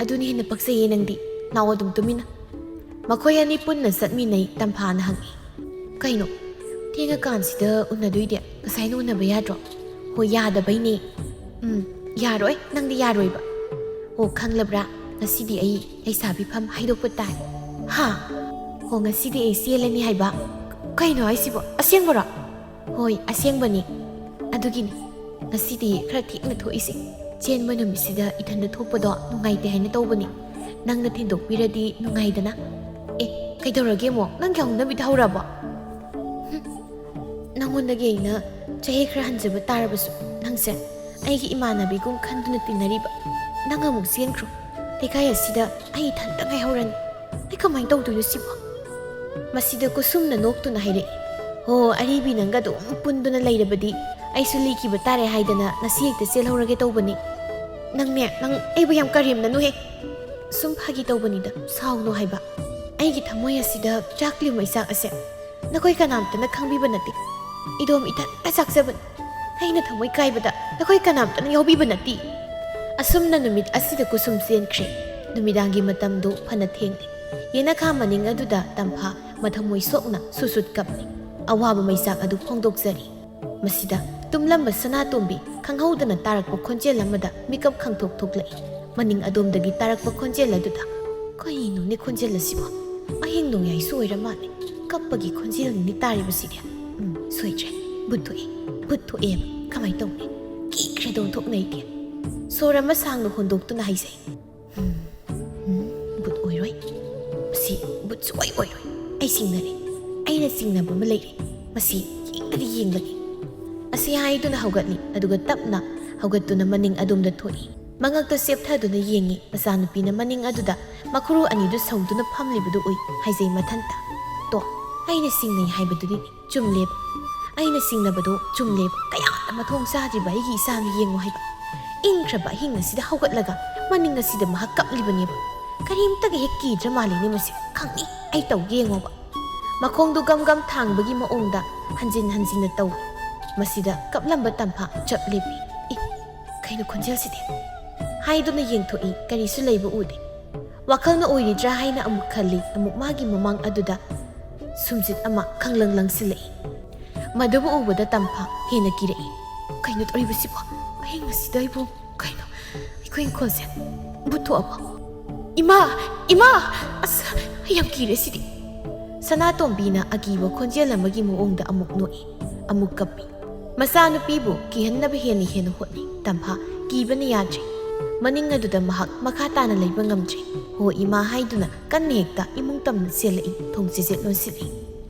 ꯑꯗꯨꯅ ꯍꯦꯟꯅ ꯄꯛꯆꯩꯌꯦ ꯅꯪꯗꯤ꯫ ꯂꯥꯛꯑꯣ ꯑꯗꯨꯝ ꯇꯨꯃꯤꯟꯅ꯫" ꯃꯈꯣꯏ ꯑꯅꯤ ꯄꯨꯟꯅ ꯆꯠꯃꯤꯟꯅꯩ꯫ ꯇꯝꯐꯥꯅ ꯍꯪꯉꯤ, "ꯀꯩꯅꯣ? ꯊꯦꯡꯉꯀꯥꯟꯁꯤꯗ ꯎꯅꯗꯣꯏꯗꯤ? ꯉꯁꯥꯏꯅ ꯎꯅꯕ ꯌꯥꯗ꯭ꯔꯣ?" "ꯍꯣꯏ, ꯌꯥꯗꯕꯩꯅꯦ꯫" "ꯎꯝ, ꯌꯥꯔꯣꯏ, ꯅꯪꯗꯤ ꯌꯥꯔꯣꯏꯕ꯫" "ꯑꯣ, ꯈꯪꯂꯕ꯭ꯔꯥ? ꯉꯁꯤꯗꯤ ꯑꯩ ꯂꯩꯁꯥꯕꯤ ꯐꯝ ꯍꯥꯏꯗꯣꯛꯄ ꯇꯥꯏ꯫" "ꯍꯥ? ꯑꯣ, ꯉꯁꯤꯗꯤ ꯑꯩ ꯆꯦꯜꯂꯅꯤ ꯍꯥꯏꯕ?" "ꯀꯩꯅꯣ ꯍꯥꯏꯁꯤꯕꯣ? ꯑꯁꯦꯡꯕꯔꯣ?" "ꯍꯣꯏ, ꯑꯁꯦꯡꯕꯅꯤ꯫ ꯑꯗꯨꯒꯤꯅꯤ ꯉꯁꯤꯗꯤ ꯈꯔ ꯊꯦꯡꯅ ꯊꯣꯛꯏꯁꯦ꯫ ꯆꯦꯟꯕ ꯅꯨꯃꯤꯠꯁꯤꯗ ꯏꯊꯟꯗ ꯊꯣꯛꯄꯗꯣ ꯅꯨꯡꯉꯥꯏꯇꯦ ꯍꯥꯏꯅ ꯇꯧꯕꯅꯤ꯫ ꯅꯪꯅ ꯊꯤꯟꯗꯣꯛꯄꯤꯔꯗꯤ ꯅꯨꯡꯉꯥꯏꯗꯅ꯫" "ꯑꯦ, ꯀꯩꯗꯧꯔꯒꯦ ꯑꯃꯨꯛ? ꯅꯪꯒꯤ ꯍꯧꯅꯕꯤꯗ ꯍꯧꯔꯕꯣ?" "ꯍꯨꯝ, ꯅꯪꯉꯣꯟꯗꯒꯤ ꯑꯩꯅ ꯆꯍꯤ ꯈꯔ ꯍꯟꯖꯕ ꯇꯥꯔꯕꯁꯨ ꯅꯪꯁꯦ ꯑꯩꯒꯤ ꯏꯃꯥꯟꯅꯕꯤꯒꯨꯝ ꯈꯟꯗꯨꯅ ꯇꯤꯟꯅꯔꯤꯕ꯫ ꯅꯪ ꯑꯃꯨꯛ ꯆꯦꯟꯈ꯭ꯔꯣ꯫ ꯂꯩꯀꯥꯏ ꯑꯁꯤꯗ ꯑꯩ ꯏꯊꯟꯇ ꯉꯥꯏꯍꯧꯔꯅꯤ꯫ ꯑꯩ ꯀꯃꯥꯏꯅ ꯇꯧꯗꯣꯏꯅꯣ ꯁꯤꯕꯣ?" ꯃꯁꯤꯗ ꯀꯨꯁꯨꯝꯅ ꯅꯣꯛꯇꯨꯅ ꯍꯥꯏꯔꯛꯏ, "ꯍꯣ, ꯑꯔꯤꯕꯤ, ꯅꯪꯒ ꯑꯗꯨꯝ ꯄꯨꯟꯗꯨꯅ ꯂꯩꯔꯕꯗꯤ ꯑꯩꯁꯨ ꯂꯤꯈꯤꯕ ꯇꯥꯔꯦ ꯍꯥꯏꯗꯅ ꯉꯁꯤ ꯍꯦꯛꯇ ꯆꯦꯜꯍꯧꯔꯒꯦ ꯇꯧꯕꯅꯤ꯫ ꯅꯪꯅꯦ, ꯅꯪ ꯑꯩꯕꯨ ꯌꯥꯝ ꯀꯔꯦꯝꯅꯅꯨꯍꯦ꯫" "ꯁꯨꯝ ꯐꯥꯒꯤ ꯇꯧꯕꯅꯤꯗ, ꯁꯥꯎꯅꯣ ꯍꯥꯏꯕ꯫ ꯑꯩꯒꯤ ꯊꯃꯣꯏ ꯑꯁꯤꯗ ꯆꯥꯛꯂꯤꯕ ꯃꯩꯆꯥꯛ ꯑꯁꯦ ꯅꯈꯣꯏ ꯀꯅꯥꯝꯇꯅ ꯈꯪꯕꯤꯕ ꯅꯠꯇꯦ꯫ ꯏꯗꯣꯝ ꯏꯊꯟꯇ ꯆꯥꯛꯆꯕꯅꯤ꯫ ꯑꯩꯅ ꯊꯃꯣꯏ ꯀꯥꯏꯕꯗ ꯅꯈꯣꯏ ꯀꯅꯥꯝꯇꯅ ꯌꯥꯎꯕꯤꯕ ꯅꯠꯇꯦ꯫" ꯑꯁꯨꯝꯅ ꯅꯨꯃꯤꯠ ꯑꯁꯤꯗ ꯀꯨꯁꯨꯝ ꯆꯦꯟꯈ꯭ꯔꯦ꯫ ꯅꯨꯃꯤꯗꯥꯡꯒꯤ ꯃꯇꯝꯗꯨ ꯐꯅ ꯊꯦꯡꯂꯦ꯫ ꯌꯦꯅꯈꯥ ꯃꯅꯤꯡ ꯑꯗꯨꯗ ꯇꯝꯐꯥ ꯃꯊꯃꯣꯏ ꯁꯣꯛꯅ ꯁꯨꯁꯨꯠ ꯀꯞꯂꯤ꯫ ꯑꯋꯥꯕ ꯃꯩꯆꯥꯛ ꯑꯗꯨ ꯐꯣꯡꯗꯣꯛꯆꯔꯤ꯫ ꯃꯁꯤꯗ ꯇꯨꯝꯂꯝꯕ ꯁꯅꯥꯇꯣꯝꯕꯤ ꯈꯪꯍꯧꯗꯅ ꯇꯥꯔꯛꯄ ꯈꯣꯟꯖꯦꯜ ꯑꯃꯗ ꯃꯤꯀꯞ ꯈꯪꯊꯣꯛ ꯊꯣꯛꯂꯛꯏ꯫ ꯃꯅꯤꯡ ꯑꯗꯣꯝꯗꯒꯤ ꯇꯥꯔꯛꯄ ꯈꯣꯟꯖꯦꯜ ꯑꯗꯨꯗ, "ꯀꯩꯅꯣꯅꯦ ꯈꯣꯟꯖꯦꯜ ꯑꯁꯤꯕꯣ? ꯑꯍꯤꯡ ꯅꯣꯡꯌꯥꯏꯁꯨ ꯑꯣꯏꯔ ꯃꯥꯜꯂꯦ꯫ ꯀꯞꯄꯒꯤ ꯈꯣꯟꯖꯦꯜꯅꯤꯅꯦ ꯇꯥꯔꯤꯕꯁꯤꯗꯤ꯫ ꯎꯝ, ꯁꯣꯏꯗ꯭ꯔꯦ꯫ ꯚꯨꯠ ꯊꯣꯛꯑꯦ꯫ ꯚꯨꯠ ꯊꯣꯛꯑꯦꯕ꯫ ꯀꯃꯥꯏꯅ ꯇꯧꯅꯤ? ꯀꯤꯈ꯭ꯔꯦꯗ ꯑꯣꯟꯊꯣꯛꯅ ꯑꯩꯗꯤ꯫" ꯁꯣꯔ ꯑꯃ ꯁꯥꯡꯅ ꯍꯣꯟꯗꯣꯛꯇꯨꯅ ꯍꯥꯏꯖꯩ꯫ "ꯎꯝ, ꯎꯝ, ꯚꯨꯠ ꯑꯣꯏꯔꯣꯏ꯫ ꯃꯁꯤ ꯚꯨꯠ ꯁꯨꯡꯑꯣꯏ ꯑꯣꯏꯔꯣꯏ꯫ ꯑꯩ ꯆꯤꯡꯅꯔꯦ꯫ ꯑꯩꯅ ꯆꯤꯡꯅꯕ ꯑꯃ ꯂꯩꯔꯦ꯫ ꯃꯁꯤ ꯌꯦꯡꯕꯗꯤ ꯌꯦꯡꯕꯅꯤ꯫" ꯑꯁꯤ ꯍꯥꯏꯗꯨꯅ ꯍꯧꯒꯠꯂꯤ, ꯑꯗꯨꯒ ꯇꯞꯅ ꯍꯧꯒꯠꯇꯨꯅ ꯃꯅꯤꯡ ꯑꯗꯣꯝꯗ ꯊꯣꯛꯏ꯫ ꯃꯉꯛꯇ ꯆꯦꯞꯊꯗꯨꯅ ꯌꯦꯡꯉꯤ꯫ ꯃꯆꯥꯅꯨꯄꯤꯅ ꯃꯅꯤꯡ ꯑꯗꯨꯗ ꯃꯈꯨꯔꯨ ꯑꯅꯤꯗꯨ ꯁꯧꯗꯨꯅ ꯐꯝꯂꯤꯕꯗꯨ ꯎꯏ꯫ ꯍꯥꯏꯖꯩ ꯃꯊꯟꯇ, "ꯇꯣ, ꯑꯩꯅ ꯆꯤꯡꯅꯩ ꯍꯥꯏꯕꯗꯨꯅꯤꯅꯦ꯫ ꯆꯨꯝꯂꯦꯕ꯫ ꯑꯩꯅ ꯆꯤꯡꯅꯕꯗꯣ ꯆꯨꯝꯂꯦꯕ꯫ ꯀꯌꯥꯗ ꯃꯊꯣꯡ ꯆꯥꯗ꯭ꯔꯤꯕ ꯑꯩꯒꯤ ꯏꯆꯥꯅꯤ ꯌꯦꯡꯉꯣ ꯍꯥꯏꯕ꯫ ꯏꯪꯈ꯭ꯔꯕ ꯑꯍꯤꯡ ꯑꯁꯤꯗ ꯍꯧꯒꯠꯂꯒ ꯃꯅꯤꯡ ꯑꯁꯤꯗ ꯃꯍꯥꯛ ꯀꯞꯂꯤꯕꯅꯦꯕ꯫ ꯀꯔꯤꯝꯇꯒ ꯍꯦꯛ ꯀꯤꯗ꯭ꯔ ꯃꯥꯜꯂꯤꯅꯦ ꯃꯁꯤ꯫ ꯈꯪꯅꯤ ꯑꯩ ꯇꯧꯒꯦ ꯌꯦꯡꯉꯣꯕ꯫" ꯃꯈꯣꯡꯗꯨ ꯒꯝ ꯒꯝ ꯊꯥꯡꯕꯒꯤ ꯃꯑꯣꯡꯗ ꯍꯟꯖꯤꯟ ꯍꯟꯖꯤꯟꯅ ꯇꯧꯏ꯫ ꯃꯁꯤꯗ ꯀꯞꯂꯝꯕ ꯇꯝꯐꯥ ꯆꯞ ꯂꯦꯞꯄꯤ꯫ "ꯏ, ꯀꯩꯅꯣ ꯈꯣꯟꯖꯦꯜꯁꯤꯗꯤ?" ꯍꯥꯏꯗꯨꯅ ꯌꯦꯡꯊꯣꯛꯏ, ꯀꯔꯤꯁꯨ ꯂꯩꯕ ꯎꯗꯦ꯫ ꯋꯥꯈꯜꯅ ꯑꯣꯏꯔꯤꯗ꯭ꯔꯥ ꯍꯥꯏꯅ ꯑꯃꯨꯛ ꯈꯜꯂꯤ, ꯑꯃꯨꯛ ꯃꯥꯒꯤ ꯃꯃꯥꯡ ꯑꯗꯨꯗ ꯁꯨꯝꯖꯤꯠ ꯑꯃ ꯈꯪꯂꯪ ꯂꯪꯁꯤꯜꯂꯛꯏ꯫ ꯃꯗꯨꯕꯨ ꯎꯕꯗ ꯇꯝꯐꯥ ꯍꯦꯟꯅ ꯀꯤꯔꯛꯏ꯫ "ꯀꯩꯅꯣ ꯇꯧꯔꯤꯕꯁꯤꯕꯣ? ꯑꯍꯤꯡ ꯑꯁꯤꯗ ꯑꯩꯕꯨ ꯀꯩꯅꯣ? ꯑꯩꯈꯣꯏ ꯏꯪꯈꯣꯜꯁꯦ ꯕꯨꯠ ꯊꯣꯛꯑꯕꯣ? ꯏꯃꯥ! ꯏꯃꯥ! ꯑꯁ, ꯑꯩ ꯌꯥꯝ ꯀꯤꯔꯦ ꯁꯤꯗꯤ!" ꯁꯅꯥꯇꯣꯝꯕꯤꯅ ꯑꯀꯤꯕ ꯈꯣꯟꯖꯦꯜ ꯑꯃꯒꯤ ꯃꯑꯣꯡꯗ ꯑꯃꯨꯛ ꯅꯣꯛꯏ, ꯑꯃꯨꯛ ꯀꯞꯄꯤ꯫ ꯃꯆꯥꯅꯨꯄꯤꯕꯨ ꯀꯤꯍꯟꯅꯕ ꯍꯦꯟꯅ ꯍꯦꯟꯅ ꯍꯣꯠꯅꯩ꯫ ꯇꯝꯐꯥ ꯀꯤꯕꯅ ꯌꯥꯗ꯭ꯔꯦ꯫ ꯃꯅꯤꯡ ꯑꯗꯨꯗ ꯃꯍꯥꯛ ꯃꯈꯥ ꯇꯥꯅ ꯂꯩꯕ ꯉꯝꯗ꯭ꯔꯦ꯫ "ꯍꯣ ꯏꯃꯥ" ꯍꯥꯏꯗꯨꯅ ꯀꯟꯅ ꯍꯦꯛꯇ ꯏꯃꯨꯡ ꯇꯝꯅ ꯆꯦꯜꯂꯛꯏ, ꯊꯣꯡ ꯆꯦꯖꯦꯠ ꯂꯣꯟꯁꯤꯜꯂꯤ꯫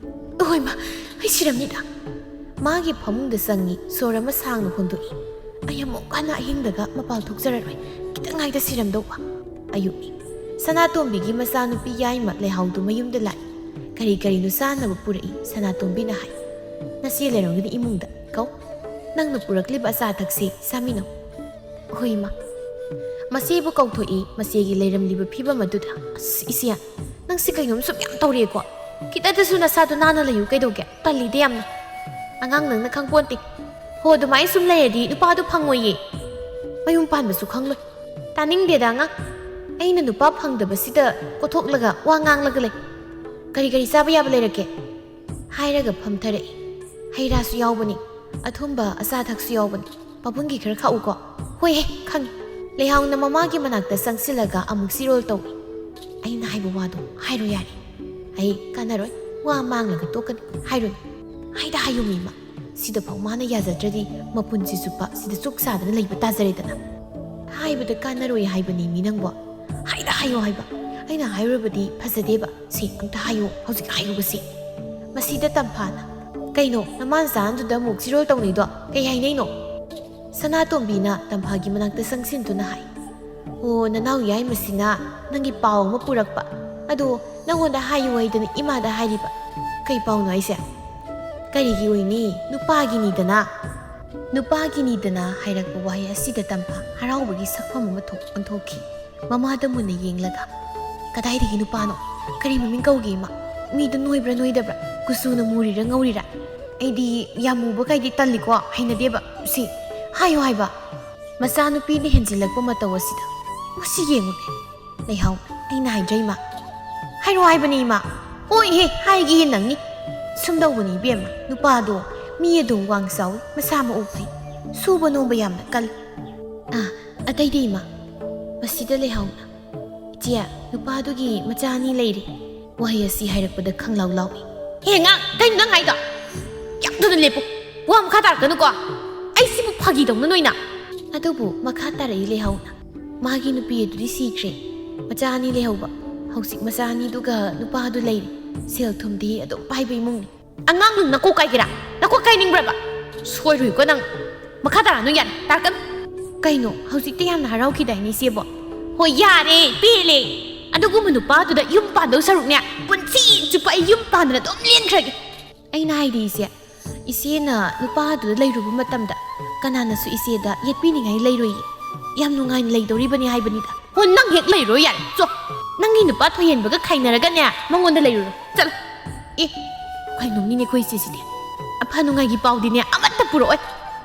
"ꯑꯍꯣꯏ ꯃꯥ, ꯑꯩ ꯁꯤꯔꯝꯅꯤꯗ!" ꯃꯥꯒꯤ ꯐꯃꯨꯡꯗ ꯆꯪꯉꯤ, ꯁꯣꯔ ꯑꯃ ꯁꯥꯡꯅ ꯍꯣꯟꯗꯣꯛꯏ꯫ "ꯑꯩ ꯑꯃꯨꯛ ꯍꯟꯅ ꯑꯍꯤꯡꯗꯒ ꯃꯄꯥꯜ ꯊꯣꯛꯆꯔꯔꯣꯏ꯫ ꯈꯤꯇꯪ ꯉꯥꯏꯗ ꯁꯤꯔꯝꯗꯧꯕ!" ꯑꯌꯨꯛꯅꯤ꯫ ꯁꯅꯥꯇꯣꯝꯕꯤꯒꯤ ꯃꯆꯥꯅꯨꯄꯤ ꯌꯥꯏꯃ ꯂꯩꯍꯥꯎꯗꯨ ꯃꯌꯨꯝꯗ ꯂꯥꯛꯏ꯫ ꯀꯔꯤ ꯀꯔꯤꯅꯣ ꯆꯥꯅꯕ ꯄꯨꯔꯛꯏ꯫ ꯁꯅꯥꯇꯣꯝꯕꯤꯅ ꯍꯥꯏ, "ꯅꯆꯦ ꯂꯩꯔꯝꯒꯅꯤ ꯏꯃꯨꯡꯗ, ꯀꯧ꯫ ꯅꯪꯅ ꯄꯨꯔꯛꯂꯤꯕ ꯑꯆꯥ ꯑꯊꯛꯁꯤ ꯆꯥꯃꯤꯟꯅꯧ꯫" "ꯍꯣꯏ ꯏꯃꯥ꯫" ꯃꯆꯦꯕꯨ ꯀꯧꯊꯣꯛꯏ꯫ ꯃꯆꯦꯒꯤ ꯂꯩꯔꯝꯂꯤꯕ ꯐꯤꯕꯝ ꯑꯗꯨꯗ, "ꯑꯁ, ꯏꯆꯦ, ꯅꯪꯁꯤ ꯀꯩꯅꯣꯝ ꯁꯨꯝ ꯌꯥꯝ ꯇꯧꯔꯦꯀꯣ꯫ ꯈꯤꯇꯗꯁꯨ ꯅꯁꯥꯗꯣ ꯅꯥꯟꯅ ꯂꯩꯌꯨ ꯀꯩꯗꯧꯒꯦ? ꯇꯜꯂꯤꯗ ꯌꯥꯝꯅ꯫ ꯑꯉꯥꯡ ꯅꯪꯅ ꯈꯪꯄꯣꯟꯇꯦ꯫ ꯍꯣ, ꯑꯗꯨꯃꯥꯏꯅ ꯁꯨꯝ ꯂꯩꯔꯗꯤ ꯅꯨꯄꯥꯗꯣ ꯐꯪꯉꯣꯏꯌꯦ꯫ ꯃꯌꯨꯝ ꯄꯥꯟꯕꯁꯨ ꯈꯪꯂꯣꯏ꯫ ꯇꯥꯅꯤꯡꯗꯦꯗ ꯑꯉꯥꯡ꯫ ꯑꯩꯅ ꯅꯨꯄꯥ ꯐꯪꯗꯕꯁꯤꯗ ꯀꯣꯊꯣꯛꯂꯒ ꯋꯥ ꯉꯥꯡꯂꯒ ꯂꯩ꯫ ꯀꯔꯤ ꯀꯔꯤ ꯆꯥꯕ ꯌꯥꯕ ꯂꯩꯔꯛꯀꯦ?" ꯍꯥꯏꯔꯒ ꯐꯝꯊꯔꯛꯏ꯫ "ꯍꯩ ꯔꯥꯁꯨ ꯌꯥꯎꯕꯅꯤ, ꯑꯊꯨꯝꯕ ꯑꯆꯥ ꯑꯊꯛꯁꯨ ꯌꯥꯎꯕꯅꯤ꯫ ꯄꯥꯕꯨꯡꯒꯤ ꯈꯔ ꯈꯥꯛꯎꯀꯣ꯫" "ꯍꯣꯏꯍꯦ, ꯈꯪꯉꯤ꯫" ꯂꯩꯍꯥꯎꯅ ꯃꯃꯥꯒꯤ ꯃꯅꯥꯛꯇ ꯆꯪꯁꯤꯜꯂꯒ ꯑꯃꯨꯛ ꯆꯤꯔꯣꯜ ꯇꯧꯏ꯫ "ꯑꯩꯅ ꯍꯥꯏꯕ ꯋꯥꯗꯣ ꯍꯥꯏꯔꯣ ꯌꯥꯔꯦ꯫ ꯑꯩ ꯀꯥꯟꯅꯔꯣꯏ, ꯋꯥ ꯃꯥꯡꯂꯒ ꯇꯣꯛꯀꯅꯤ꯫ ꯍꯥꯏꯔꯨꯅꯨ꯫ ꯍꯥꯏꯗ ꯍꯥꯏꯌꯨ ꯃꯤꯃ꯫ ꯁꯤꯗꯐꯥꯎ ꯃꯥꯅ ꯌꯥꯖꯗ꯭ꯔꯗꯤ ꯃꯄꯨꯟꯁꯤ ꯆꯨꯞꯄ ꯁꯤꯗ ꯆꯨꯛ ꯁꯥꯗꯅ ꯂꯩꯕ ꯇꯥꯖꯔꯦꯗꯅ꯫" "ꯍꯥꯏꯕꯗ ꯀꯥꯟꯅꯔꯣꯏ ꯍꯥꯏꯕꯅꯤ ꯃꯤ ꯅꯪꯕꯣ꯫ ꯍꯥꯏꯗ ꯍꯥꯏꯌꯣ ꯍꯥꯏꯕ꯫ ꯑꯩꯅ ꯍꯥꯏꯔꯨꯔꯕꯗꯤ ꯐꯖꯗꯦꯕ꯫ ꯁꯤ ꯑꯝꯇ ꯍꯥꯏꯌꯣ, ꯍꯧꯖꯤꯛ ꯍꯥꯏꯌꯣꯕ ꯁꯤ꯫" ꯃꯁꯤꯗ ꯇꯝꯐꯥꯅ, "ꯀꯩꯅꯣ, ꯅꯃꯥ ꯅꯆꯥ ꯑꯗꯨꯗ ꯑꯃꯨꯛ ꯆꯤꯔꯣꯜ ꯇꯧꯅꯩꯗꯣ? ꯀꯩ ꯍꯥꯏꯅꯩꯅꯣ?" ꯁꯅꯥꯇꯣꯝꯕꯤꯅ ꯇꯝꯐꯥꯒꯤ ꯃꯅꯥꯛꯇ ꯆꯪꯁꯤꯟꯗꯨꯅ ꯍꯥꯏ, "ꯑꯣ, ꯅꯅꯥꯎ ꯌꯥꯏꯃꯁꯤꯅ ꯅꯪꯒꯤ ꯄꯥꯎ ꯑꯃ ꯄꯨꯔꯛꯄ꯫ ꯑꯗꯣ ꯅꯪꯉꯣꯟꯗ ꯍꯥꯏꯌꯨ ꯍꯥꯏꯗꯅ ꯏꯃꯥꯗ ꯍꯥꯏꯔꯤꯕ꯫" "ꯀꯩ ꯄꯥꯎꯅꯣ ꯍꯥꯏꯁꯦ?" "ꯀꯔꯤꯒꯤ ꯑꯣꯏꯅꯤ? ꯅꯨꯄꯥꯒꯤꯅꯤꯗꯅ꯫" "ꯅꯨꯄꯥꯒꯤꯅꯤꯗꯅ" ꯍꯥꯏꯔꯛꯄ ꯋꯥꯍꯩ ꯑꯁꯤꯗ ꯇꯝꯐꯥ ꯍꯔꯥꯎꯕꯒꯤ ꯁꯛꯐꯝ ꯑꯃ ꯊꯣꯛ ꯑꯣꯟꯊꯣꯛꯈꯤ꯫ ꯃꯃꯥꯗ ꯃꯨꯟꯅ ꯌꯦꯡꯂꯒ, "ꯀꯗꯥꯏꯗꯒꯤ ꯅꯨꯄꯥꯅꯣ? ꯀꯔꯤ ꯃꯃꯤꯡ ꯀꯧꯒꯦ ꯏꯃꯥ?" ꯃꯤꯗꯣ ꯅꯣꯏꯕ꯭ꯔꯥ ꯅꯣꯏꯗꯕ꯭ꯔꯥ, ꯀꯨꯆꯨꯅ ꯃꯨꯔꯤꯔꯥ ꯉꯧꯔꯤꯔꯥ? ꯑꯩꯗꯤ ꯌꯥꯝ ꯃꯨꯕ ꯀꯥꯏꯗꯤ ꯇꯜꯂꯤꯀꯣ, ꯍꯩꯅꯗꯦꯕ꯫ ꯁꯤ ꯍꯥꯏꯌꯨ ꯍꯥꯏꯕ꯫ ꯃꯆꯥꯅꯨꯄꯤꯅ ꯍꯦꯟꯖꯤꯜꯂꯛꯄ ꯃꯇꯧ ꯑꯁꯤꯗ꯫ ꯃꯁꯤ ꯌꯦꯡꯉꯨꯅꯦ꯫ ꯂꯩꯍꯥꯎ, ꯑꯩꯅ ꯍꯥꯏꯗ꯭ꯔꯥ ꯏꯃꯥ? ꯍꯥꯏꯔꯣ ꯍꯥꯏꯕꯅꯤ ꯏꯃꯥ꯫ ꯍꯣꯏꯍꯦ, ꯍꯥꯏꯒꯦꯍꯦ ꯅꯪꯅꯤ꯫ ꯁꯨꯝ ꯇꯧꯕꯅꯤ ꯏꯕꯦꯝꯃ, ꯅꯨꯄꯥꯗꯣ ꯃꯤ ꯑꯗꯨꯝ ꯋꯥꯡ ꯆꯥꯎꯏ, ꯃꯁꯥ ꯃꯎ ꯐꯩ, ꯁꯨꯕ ꯅꯣꯝꯕ ꯌꯥꯝꯅ ꯀꯜꯂꯤ꯫ ꯑꯥ, ꯑꯇꯩꯗꯤ ꯏꯃꯥ? ꯃꯁꯤꯗ ꯂꯩꯍꯥꯎꯅ, "ꯏꯆꯦ, ꯅꯨꯄꯥꯗꯨꯒꯤ ꯃꯆꯥ ꯑꯅꯤ ꯂꯩꯔꯦ꯫" ꯋꯥꯍꯩ ꯑꯁꯤ ꯍꯥꯏꯔꯛꯄꯗ ꯈꯪꯂꯥꯎ ꯂꯥꯎꯏ꯫ "ꯍꯦ ꯑꯉꯥꯡ, ꯀꯩꯅꯣ ꯅꯪ ꯍꯥꯏꯗꯣ? ꯌꯥꯝ ꯊꯨꯅ ꯂꯦꯞꯄꯨ꯫ ꯋꯥ ꯃꯈꯥ ꯇꯥꯔꯛꯀꯅꯨꯀꯣ꯫ ꯑꯩ ꯁꯤꯕꯨ ꯐꯥꯒꯤ ꯇꯧꯅ ꯅꯣꯏꯅ?" ꯑꯗꯨꯕꯨ ꯃꯈꯥ ꯇꯥꯔꯛꯏ ꯂꯩꯍꯥꯎꯅ꯫ ꯃꯥꯒꯤ ꯅꯨꯄꯤ ꯑꯗꯨꯗꯤ ꯁꯤꯈ꯭ꯔꯦ꯫ ꯃꯆꯥ ꯑꯅꯤ ꯂꯩꯍꯧꯕ꯫ ꯍꯧꯖꯤꯛ ꯃꯆꯥ ꯑꯅꯤꯗꯨꯒ ꯅꯨꯄꯥꯗꯨ ꯂꯩꯔꯤ꯫ ꯁꯦꯜ ꯊꯨꯝꯗꯤ ꯑꯗꯨꯝ ꯄꯥꯏꯕ ꯏꯃꯨꯡꯅꯤ꯫ "ꯑꯉꯥꯡ, ꯅꯪ ꯅꯀꯣꯛ ꯀꯥꯏꯒꯦꯔꯥ? ꯅꯀꯣꯛ ꯀꯥꯏꯅꯤꯡꯕ꯭ꯔꯕ? ꯁꯣꯏꯔꯣꯏꯀꯣ ꯅꯪ꯫ ꯃꯈꯥ ꯇꯥꯔꯛꯑꯅꯨ, ꯌꯥꯔꯦ, ꯇꯥꯔꯛꯀꯅꯨ꯫" "ꯀꯩꯅꯣ, ꯍꯧꯖꯤꯛꯇꯤ ꯌꯥꯝꯅ ꯍꯔꯥꯎꯈꯤꯗꯥꯏꯅꯦ ꯏꯆꯦꯕꯣ?" "ꯍꯣꯏ, ꯌꯥꯔꯦ, ꯄꯦꯜꯂꯦ꯫ ꯑꯗꯨꯒꯨꯝꯕ ꯅꯨꯄꯥꯗꯨꯗ ꯌꯨꯝ ꯄꯥꯟꯗꯧ ꯁꯔꯨꯛꯅꯦ, ꯄꯨꯟꯁꯤ ꯆꯨꯞꯄ ꯑꯩ ꯌꯨꯝ ꯄꯥꯟꯗꯅ ꯑꯗꯨꯝ ꯂꯦꯟꯈ꯭ꯔꯒꯦ꯫" ꯑꯩꯅ ꯍꯥꯏꯗꯤ ꯏꯆꯦ, ꯏꯆꯦꯅ ꯅꯨꯄꯥꯗꯨꯗ ꯂꯩꯔꯨꯕ ꯃꯇꯝꯗ ꯀꯅꯥꯅꯁꯨ ꯏꯆꯦꯗ ꯌꯦꯠꯄꯤꯅꯤꯡꯉꯥꯏ ꯂꯩꯔꯣꯏꯌꯦ꯫ ꯌꯥꯝ ꯅꯨꯡꯉꯥꯏꯅ ꯂꯩꯗꯧꯔꯤꯕꯅꯤ ꯍꯥꯏꯕꯅꯤꯗ꯫ "ꯍꯣ, ꯅꯪ ꯍꯦꯛ ꯂꯩꯔꯣ ꯌꯥꯔꯦ꯫ ꯆꯣ, ꯅꯪꯒꯤ ꯅꯨꯄꯥ ꯊꯣꯏꯍꯦꯟꯕꯒ ꯈꯥꯏꯅꯔꯒꯅꯦ, ꯃꯉꯣꯟꯗ ꯂꯩꯔꯨꯔꯣ꯫ ꯆꯠꯂꯣ꯫" "ꯑꯦ, ꯀꯩꯅꯣꯝꯅꯤꯅꯦ ꯑꯩꯈꯣꯏ ꯏꯆꯦꯁꯤꯗꯤ꯫ ꯑꯐ ꯅꯨꯡꯉꯥꯏꯒꯤ ꯄꯥꯎꯗꯤꯅꯦ ꯑꯃꯠꯇ ꯄꯨꯔꯛꯑꯣꯏ꯫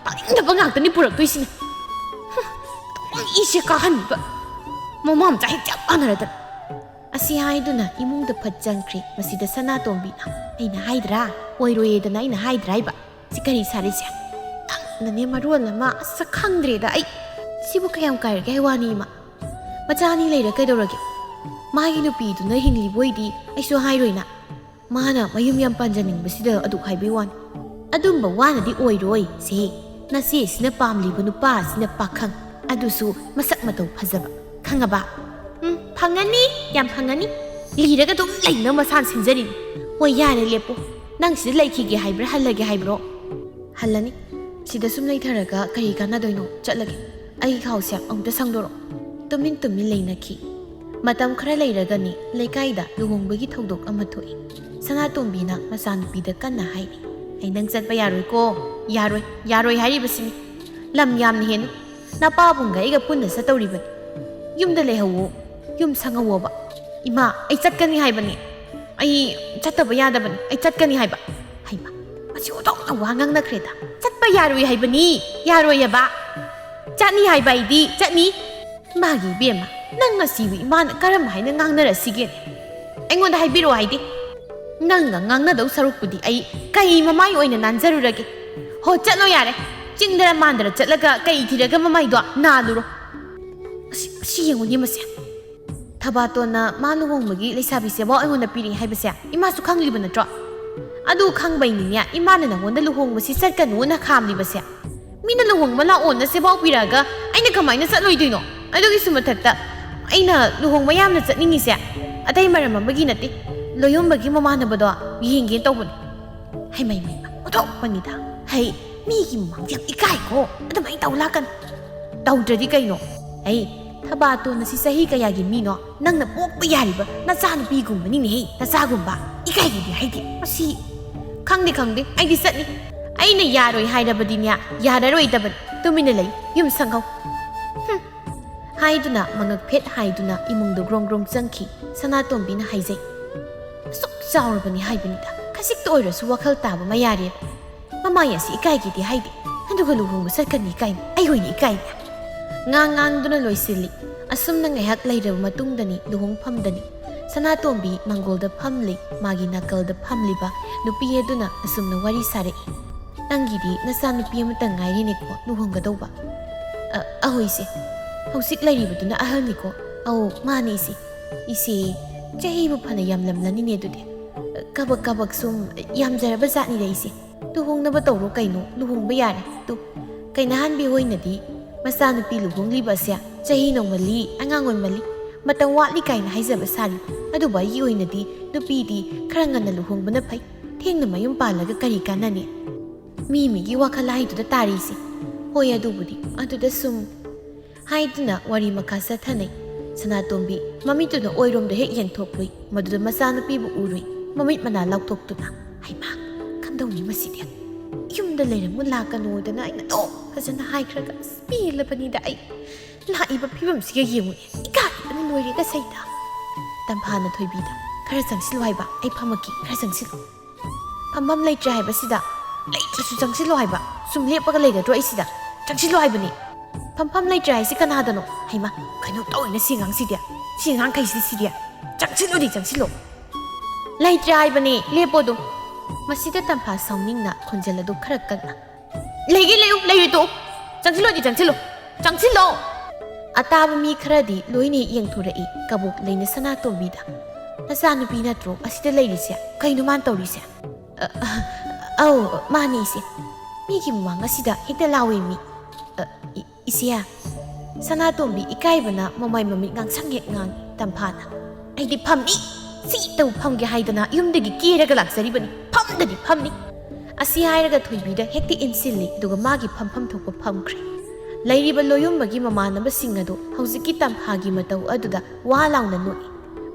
ꯇꯥꯅꯤꯡꯗꯕ ꯉꯥꯛꯇꯅꯤ ꯄꯨꯔꯛꯇꯣꯏꯁꯤꯅ꯫ ꯍꯨꯝ, ꯇꯧꯅꯤꯡ ꯏꯆꯦ ꯀꯥꯍꯟꯕ꯫ ꯃꯃꯥ ꯃꯆꯥ ꯍꯦꯛ ꯆꯞ ꯃꯥꯟꯅꯔꯗꯅ꯫" ꯑꯁꯤ ꯍꯥꯏꯗꯨꯅ ꯏꯃꯨꯡꯗ ꯐꯠ ꯆꯪꯈ꯭ꯔꯦ꯫ ꯃꯁꯤꯗ ꯁꯅꯥꯇꯣꯝꯕꯤꯅ, "ꯑꯩꯅ ꯍꯥꯏꯗ꯭ꯔꯥ? ꯑꯣꯏꯔꯣꯏꯌꯦꯗꯅ ꯑꯩꯅ ꯍꯥꯏꯗ꯭ꯔꯥ ꯍꯥꯏꯕ? ꯁꯤ ꯀꯔꯤ ꯁꯥꯔꯤꯁꯦ? ꯅꯪꯅꯅꯦ ꯃꯔꯣꯜ ꯑꯃ, ꯑꯁ, ꯈꯪꯗ꯭ꯔꯦꯗ ꯑꯩ꯫ ꯁꯤꯕꯨ ꯀꯌꯥꯝ ꯀꯥꯏꯔꯒꯦ ꯍꯥꯏ ꯋꯥꯅꯤ, ꯏꯃꯥ꯫ ꯃꯆꯥ ꯑꯅꯤ ꯂꯩꯔ ꯀꯩꯗꯧꯔꯒꯦ? ꯃꯥꯒꯤ ꯅꯨꯄꯤꯗꯨꯅ ꯍꯤꯡꯂꯤꯕ ꯑꯣꯏꯗꯤ ꯑꯩꯁꯨ ꯍꯥꯏꯔꯣꯏꯅ꯫ ꯃꯥꯅ ꯃꯌꯨꯝ ꯌꯥꯝ ꯄꯥꯟꯖꯅꯤꯡꯕꯁꯤꯗ ꯑꯗꯨꯛ ꯍꯥꯏꯕꯩ ꯋꯥꯅꯤ꯫ ꯑꯗꯨꯝꯕ ꯋꯥꯅꯗꯤ ꯑꯣꯏꯔꯣꯏ, ꯁꯦ꯫ ꯅꯆꯦꯁꯤꯅ ꯄꯥꯝꯂꯤꯕ ꯅꯨꯄꯥ ꯑꯁꯤꯅ ꯄꯥꯈꯪ, ꯑꯗꯨꯁꯨ ꯃꯁꯛ ꯃꯇꯧ ꯐꯖꯕ꯫ ꯈꯪꯉꯕ?" "ꯎꯝ, ꯐꯪꯉꯅꯤ, ꯌꯥꯝ ꯐꯪꯉꯅꯤ꯫ ꯂꯤꯔꯒ ꯑꯗꯨꯝ ꯂꯩꯅꯕ ꯃꯁꯥꯅ ꯁꯤꯟꯖꯔꯤꯅꯤ꯫" "ꯍꯣꯏ, ꯌꯥꯔꯦ, ꯂꯦꯞꯄꯣ꯫ ꯅꯪ ꯁꯤꯗ ꯂꯩꯈꯤꯒꯦ ꯍꯥꯏꯕ꯭ꯔꯥ, ꯍꯜꯂꯒꯦ ꯍꯥꯏꯕ꯭ꯔꯣ?" "ꯍꯜꯂꯅꯤ꯫ ꯁꯤꯗ ꯁꯨꯝ ꯂꯩꯊꯔꯒ ꯀꯔꯤ ꯀꯥꯟꯅꯗꯣꯏꯅꯣ? ꯆꯠꯂꯒꯦ꯫ ꯑꯩ ꯈꯥꯎꯁꯦ ꯑꯃꯨꯛꯇ ꯁꯪꯗꯣꯔꯛꯑꯣ꯫" ꯇꯨꯃꯤꯟ ꯇꯨꯃꯤꯟ ꯂꯩꯅꯈꯤ꯫ ꯃꯇꯝ ꯈꯔ ꯂꯩꯔꯒꯅꯤ ꯂꯩꯀꯥꯏꯗ ꯂꯨꯍꯣꯡꯕꯒꯤ ꯊꯧꯗꯣꯛ ꯑꯃ ꯊꯣꯛꯏ꯫ ꯁꯅꯥꯇꯣꯝꯕꯤꯅ ꯃꯆꯥꯅꯨꯄꯤꯗ ꯀꯟꯅ ꯍꯥꯏꯔꯤ, "ꯑꯩ ꯅꯪ ꯆꯠꯄ ꯌꯥꯔꯣꯏꯀꯣ꯫ ꯌꯥꯔꯣꯏ, ꯌꯥꯔꯣꯏ ꯍꯥꯏꯔꯤꯕꯁꯤꯅꯤ꯫ ꯂꯝ ꯌꯥꯝꯅ ꯍꯦꯟꯅꯨ꯫ ꯅꯄꯥꯕꯨꯡꯒ ꯑꯩꯒ ꯄꯨꯟꯅ ꯆꯠꯇꯧꯔꯤꯕꯅꯤ꯫ ꯌꯨꯝꯗ ꯂꯩꯍꯧꯋꯣ꯫ ꯌꯨꯝ ꯁꯪꯍꯧꯋꯣꯕ꯫" "ꯏꯃꯥ, ꯑꯩ ꯆꯠꯀꯅꯤ ꯍꯥꯏꯕꯅꯤ꯫" ꯑꯩ ꯆꯠꯇꯕ ꯌꯥꯗꯕꯅꯤ, ꯑꯩ ꯆꯠꯀꯅꯤ ꯍꯥꯏꯕ꯫ ꯍꯩꯃ, ꯃꯁꯤ ꯑꯣꯟꯊꯣꯛꯅ ꯋꯥ ꯉꯥꯡꯅꯈ꯭ꯔꯦꯗ꯫ ꯆꯠꯄ ꯌꯥꯔꯣꯏ ꯍꯥꯏꯕꯅꯤ, ꯌꯥꯔꯣꯏꯑꯕ꯫ ꯆꯠꯅꯤ ꯍꯥꯏꯕ ꯑꯩꯗꯤ ꯆꯠꯅꯤ꯫ ꯃꯥꯒꯤ ꯏꯕꯦꯝꯃ, ꯅꯪ ꯉꯁꯤꯕꯨ ꯏꯃꯥꯅ ꯀꯔꯝ ꯍꯥꯏꯅ ꯉꯥꯡꯅꯔꯁꯤꯒꯦꯅꯦ? ꯑꯩꯉꯣꯟꯗ ꯍꯥꯏꯕꯤꯔꯛꯑꯣ ꯍꯥꯏꯗꯤ꯫ ꯅꯪꯒ ꯉꯥꯡꯅꯗꯧ ꯁꯔꯨꯛꯄꯨꯗꯤ ꯑꯩ ꯀꯩ ꯃꯃꯥꯏ ꯑꯣꯏꯅ ꯅꯥꯟꯖꯔꯨꯔꯒꯦ? ꯍꯣ, ꯆꯠꯂꯣ ꯌꯥꯔꯦ꯫ ꯆꯤꯡꯗꯔ ꯃꯥꯟꯗꯔ ꯆꯠꯂꯒ ꯀꯩ ꯊꯤꯔꯒ ꯃꯃꯥꯏꯗꯣ ꯅꯥꯜꯂꯨꯔꯣ꯫ ꯑꯁꯤ, ꯑꯁꯤ ꯌꯦꯡꯉꯨꯅꯦ ꯃꯁꯦ꯫ ꯊꯕꯥꯇꯣꯟꯅ ꯃꯥ ꯂꯨꯍꯣꯡꯕꯒꯤ ꯂꯩꯁꯥꯕꯤꯁꯦꯐꯥꯎ ꯑꯩꯉꯣꯟꯗ ꯄꯤꯔꯛꯏ ꯍꯥꯏꯕꯁꯦ ꯏꯃꯥꯁꯨ ꯈꯪꯂꯤꯕ ꯅꯠꯇ꯭ꯔꯣ? ꯑꯗꯨ ꯈꯪꯕꯩꯅꯤꯅꯦ ꯏꯃꯥꯅ ꯅꯪꯉꯣꯟꯗ ꯂꯨꯍꯣꯡꯕꯁꯤ ꯆꯠꯀꯅꯨꯅ ꯈꯥꯝꯂꯤꯕꯁꯦ꯫ ꯃꯤꯅ ꯂꯨꯍꯣꯡꯕ ꯂꯥꯛꯑꯣꯅ ꯁꯦꯐꯥꯎ ꯄꯤꯔꯛꯑꯒ ꯑꯩꯅ ꯀꯃꯥꯏꯅ ꯆꯠꯂꯣꯏꯗꯣꯏꯅꯣ? ꯑꯗꯨꯒꯤꯁꯨ ꯃꯊꯛꯇ ꯑꯩꯅ ꯂꯨꯍꯣꯡꯕ ꯌꯥꯝꯅ ꯆꯠꯅꯤꯡꯉꯤꯁꯦ ꯑꯇꯩ ꯃꯔꯝ ꯑꯃꯒꯤ ꯅꯠꯇꯦ, ꯂꯣꯌꯣꯟꯕꯒꯤ ꯃꯃꯥꯟꯅꯕꯗꯣ ꯌꯦꯡꯒꯦ ꯇꯧꯕꯅꯤ꯫ ꯍꯩꯃꯩ ꯃꯩꯃ, ꯑꯣꯟꯊꯣꯛꯄꯅꯤꯗ꯫ ꯍꯩ, ꯃꯤꯒꯤ ꯃꯃꯥꯡꯗ ꯌꯥꯝ ꯏꯀꯥꯏꯀꯣ꯫ ꯑꯗꯨꯃꯥꯏꯅ ꯇꯧ ꯂꯥꯛꯀꯅꯨ꯫ ꯇꯧꯗ꯭ꯔꯗꯤ ꯀꯩꯅꯣ? ꯍꯩ, ꯊꯕꯥꯇꯣꯟ ꯑꯁꯤ ꯆꯍꯤ ꯀꯌꯥꯒꯤ ꯃꯤꯅꯣ? ꯅꯪꯅ ꯄꯣꯛꯄ ꯌꯥꯔꯤꯕ ꯅꯆꯥꯅꯨꯄꯤꯒꯨꯝꯕꯅꯤꯅꯦꯍꯦ, ꯅꯆꯥꯒꯨꯝꯕ꯫ ꯏꯀꯥꯏꯒꯤꯗꯤ ꯍꯥꯏꯗꯦ꯫ ꯃꯁꯤ ꯈꯪꯗꯦ, ꯈꯪꯗꯦ, ꯑꯩꯗꯤ ꯆꯠꯅꯤ꯫ ꯑꯩꯅ ꯌꯥꯔꯣꯏ ꯍꯥꯏꯔꯕꯗꯤꯅꯦ, ꯌꯥꯔꯔꯣꯏꯗꯕꯅꯤ꯫ ꯇꯨꯃꯤꯟꯅ ꯂꯩ, ꯌꯨꯝ ꯁꯪꯍꯧ꯫ ꯍꯨꯝ꯫ ꯍꯥꯏꯗꯨꯅ ꯃꯉꯛ ꯐꯦꯠ ꯍꯥꯏꯗꯨꯅ ꯏꯃꯨꯡꯗ ꯒ꯭ꯔꯣꯡ ꯒ꯭ꯔꯣꯡ ꯆꯪꯈꯤ꯫ ꯁꯅꯥꯇꯣꯝꯕꯤꯅ ꯍꯥꯏꯖꯩ, "ꯑꯁꯨꯛ ꯆꯥꯎꯔꯕꯅꯤ ꯍꯥꯏꯕꯅꯤꯗ, ꯈꯖꯤꯛꯇ ꯑꯣꯏꯔꯁꯨ ꯋꯥꯈꯜ ꯇꯥꯕ ꯑꯃ ꯌꯥꯔꯦꯕ꯫ ꯃꯃꯥꯏ ꯑꯁꯤ ꯏꯀꯥꯏꯒꯤꯗꯤ ꯍꯥꯏꯗꯦ, ꯑꯗꯨꯒ ꯂꯨꯍꯣꯡꯕ ꯆꯠꯀꯅꯤ ꯀꯥꯏꯅ ꯑꯩ ꯑꯣꯏꯅ ꯏꯀꯥꯏꯅꯦ?" ꯉꯥꯡ ꯉꯥꯡꯗꯨꯅ ꯂꯣꯏꯁꯤꯜꯂꯤ꯫ ꯑꯁꯨꯝꯅ ꯉꯥꯏꯍꯥꯛ ꯂꯩꯔꯕ ꯃꯇꯨꯡꯗꯅꯤ ꯂꯨꯍꯣꯡꯐꯝꯗꯅꯤ꯫ ꯁꯅꯥꯇꯣꯝꯕꯤ ꯃꯥꯡꯒꯣꯜꯗ ꯐꯝꯂꯤ꯫ ꯃꯥꯒꯤ ꯅꯥꯀꯜꯗ ꯐꯝꯂꯤꯕ ꯅꯨꯄꯤ ꯑꯗꯨꯅ ꯑꯁꯨꯝꯅ ꯋꯥꯔꯤ ꯁꯥꯔꯛꯏ, "ꯅꯪꯒꯤꯗꯤ ꯅꯆꯥꯅꯨꯄꯤ ꯑꯃꯇ ꯉꯥꯏꯔꯦꯅꯦꯀꯣ ꯂꯨꯍꯣꯡꯒꯗꯧꯕ?" "ꯑ, ꯑꯍꯣꯏꯁꯦ, ꯍꯧꯖꯤꯛ ꯂꯩꯔꯤꯕꯗꯨꯅ ꯑꯍꯜꯅꯤꯀꯣ?" "ꯑꯧ, ꯃꯥꯅꯦ ꯏꯆꯦ꯫" "ꯏꯆꯦ, ꯆꯍꯤꯕꯨ ꯐꯅ ꯌꯥꯝꯂꯝꯂꯅꯤꯅꯦ ꯑꯗꯨꯗꯤ?" "ꯀꯕꯛ ꯀꯕꯛ ꯁꯨꯝ ꯌꯥꯝꯖꯔꯕ ꯖꯥꯠꯅꯤꯗ ꯏꯆꯦ꯫" "ꯂꯨꯍꯣꯡꯅꯕ ꯇꯧꯔꯣ ꯀꯩꯅꯣ, ꯂꯨꯍꯣꯡꯕ ꯌꯥꯔꯦ꯫ ꯇꯨ, ꯀꯩꯅꯥꯍꯟꯕꯤ ꯍꯣꯏꯅꯗꯤ ꯃꯆꯥꯅꯨꯄꯤ ꯂꯨꯍꯣꯡꯂꯤꯕ ꯑꯁꯦ ꯆꯍꯤ ꯅꯧꯃꯜꯂꯤ, ꯑꯉꯥꯡ ꯑꯣꯏꯃꯜꯂꯤ, ꯃꯇꯝ ꯋꯥꯠꯂꯤ ꯀꯥꯏꯅ ꯍꯥꯏꯖꯕ ꯁꯥꯔꯤ꯫ ꯑꯗꯨꯕꯨ ꯑꯩꯒꯤ ꯑꯣꯏꯅꯗꯤ ꯅꯨꯄꯤꯗꯤ ꯈꯔ ꯉꯟꯅ ꯂꯨꯍꯣꯡꯕꯅ ꯐꯩ꯫ ꯊꯦꯡꯅ ꯃꯌꯨꯝ ꯄꯥꯜꯂꯒ ꯀꯔꯤ ꯀꯥꯟꯅꯅꯤ? ꯃꯤ ꯃꯤꯒꯤ ꯋꯥꯈꯜ ꯍꯥꯏꯗꯨꯗ ꯇꯥꯔꯤꯁꯦ꯫" "ꯍꯣꯏ, ꯑꯗꯨꯕꯨꯗꯤ꯫ ꯑꯗꯨꯗ ꯁꯨꯝ" ꯍꯥꯏꯗꯨꯅ ꯋꯥꯔꯤ ꯃꯈꯥ ꯆꯠꯊꯅꯩ꯫ ꯁꯅꯥꯇꯣꯝꯕꯤ ꯃꯃꯤꯠꯇꯨꯅ ꯑꯣꯏꯔꯣꯝꯗ ꯍꯦꯛ ꯌꯦꯡꯊꯣꯛꯂꯨꯏ꯫ ꯃꯗꯨꯗ ꯃꯆꯥꯅꯨꯄꯤꯕꯨ ꯎꯔꯨꯏ꯫ ꯃꯃꯤꯠ ꯃꯅꯥ ꯂꯥꯎꯊꯣꯛꯇꯨꯅ, "ꯍꯩꯃꯥ, ꯀꯝꯗꯧꯅꯤ ꯃꯁꯤꯗꯤ? ꯌꯨꯝꯗ ꯂꯩꯔꯝꯃꯨ ꯂꯥꯛꯀꯅꯨꯗꯅ ꯑꯩꯅ ꯑꯗꯨꯝ ꯐꯖꯅ ꯍꯥꯏꯈ꯭ꯔꯒ, ꯑꯁ, ꯄꯦꯜꯂꯕꯅꯤꯗ ꯑꯩ꯫ ꯂꯥꯛꯏꯕ ꯐꯤꯕꯝꯁꯤꯒ ꯌꯦꯡꯉꯨꯅꯦ, ꯏꯀꯥꯏꯕꯅ ꯂꯣꯏꯔꯦ ꯇꯁꯦꯡꯅ꯫" ꯇꯝꯐꯥꯅ ꯊꯣꯏꯕꯤꯗ, "ꯈꯔ ꯆꯪꯁꯤꯜꯂꯨ ꯍꯥꯏꯕ, ꯑꯩ ꯐꯝꯃꯛꯀꯦ, ꯈꯔ ꯆꯪꯁꯤꯜꯂꯨ꯫ ꯐꯝꯐꯝ ꯂꯩꯇ꯭ꯔꯦ ꯍꯥꯏꯕꯁꯤꯗ, ꯂꯩꯇ꯭ꯔꯁꯨ ꯆꯪꯁꯤꯜꯂꯨ ꯍꯥꯏꯕ, ꯁꯨꯝ ꯂꯦꯞꯄꯒ ꯂꯩꯒꯗ꯭ꯔꯣ ꯑꯩ ꯁꯤꯗ? ꯆꯪꯁꯤꯜꯂꯨ ꯍꯥꯏꯕꯅꯤ꯫ ꯐꯝꯐꯝ ꯂꯩꯇ꯭ꯔꯦ ꯍꯥꯏꯁꯤ ꯀꯅꯥꯗꯅꯣ? ꯍꯩꯃꯥ, ꯀꯩꯅꯣ ꯇꯧꯏꯅ ꯁꯤ ꯑꯉꯥꯡꯁꯤꯗꯤ, ꯁꯤ ꯑꯉꯥꯡꯈꯩꯁꯤ ꯁꯤꯗꯤ꯫ ꯆꯪꯁꯤꯜꯂꯨꯗꯤ ꯆꯪꯁꯤꯜꯂꯨ꯫ ꯂꯩꯇ꯭ꯔꯦ ꯍꯥꯏꯕꯅꯤ, ꯂꯦꯞꯄꯣ ꯑꯗꯨꯝ"꯫ ꯃꯁꯤꯗ ꯇꯝꯐꯥ ꯁꯥꯎꯅꯤꯡꯅ ꯈꯣꯟꯖꯦꯜ ꯑꯗꯨ ꯈꯔ ꯀꯟꯅ, "ꯂꯩꯒꯦ ꯂꯩꯌꯨ, ꯂꯩꯔꯣꯏ ꯇꯣꯛꯎ꯫ ꯆꯪꯁꯤꯜꯂꯣꯗꯤ ꯆꯪꯁꯤꯜꯂꯣ, ꯆꯪꯁꯤꯜꯂꯣ!" ꯑꯇꯥꯕ ꯃꯤ ꯈꯔꯗꯤ ꯂꯣꯏꯅ ꯌꯦꯡꯊꯣꯔꯛꯏ ꯀꯕꯣꯛ ꯂꯩꯅ ꯁꯅꯥꯇꯣꯝꯕꯤꯗ꯫ "ꯅꯆꯥꯅꯨꯄꯤ ꯅꯠꯇ꯭ꯔꯣ ꯑꯁꯤꯗ ꯂꯩꯔꯤꯁꯦ? ꯀꯩꯅꯣ ꯃꯥꯅ ꯇꯧꯔꯤꯁꯦ?" "ꯑ, ꯑ, ꯑꯧ, ꯃꯥꯅꯤ ꯏꯆꯦ꯫ ꯃꯤꯒꯤ ꯃꯃꯥꯡ ꯑꯁꯤꯗ ꯍꯦꯛꯇ ꯂꯥꯎꯏ ꯃꯤ꯫ ꯑ, ꯏ-, ꯏꯆꯦ"꯫ ꯁꯅꯥꯇꯣꯝꯕꯤ ꯏꯀꯥꯏꯕꯅ ꯃꯃꯥꯏ ꯃꯃꯤꯠ ꯉꯥꯡꯁꯪ ꯍꯦꯛ ꯉꯥꯡꯏ꯫ ꯇꯝꯐꯥꯅ, "ꯑꯩꯗꯤ ꯐꯝꯅꯤ! ꯁꯤꯇꯕꯨ ꯐꯝꯒꯦ ꯍꯥꯏꯗꯅ ꯌꯨꯝꯗꯒꯤ ꯀꯦꯔꯒ ꯂꯥꯛꯆꯔꯤꯕꯅꯤ꯫ ꯐꯝꯗꯗꯤ ꯐꯝꯅꯤ!" ꯑꯁꯤ ꯍꯥꯏꯔꯒ ꯊꯣꯏꯕꯤꯗ ꯍꯦꯛꯇ ꯏꯟꯁꯤꯜꯂꯤ, ꯑꯗꯨꯒ ꯃꯥꯒꯤ ꯐꯝꯐꯝ ꯊꯣꯛꯄ ꯐꯝꯈ꯭ꯔꯦ꯫ ꯂꯩꯔꯤꯕ ꯂꯣꯌꯨꯝꯕꯒꯤ ꯃꯃꯥꯟꯅꯕꯁꯤꯡ ꯑꯗꯨ ꯍꯧꯖꯤꯛꯀꯤ ꯇꯝꯐꯥꯒꯤ ꯃꯇꯧ ꯑꯗꯨꯗ ꯋꯥ ꯂꯥꯎꯅ ꯅꯣꯛꯏ꯫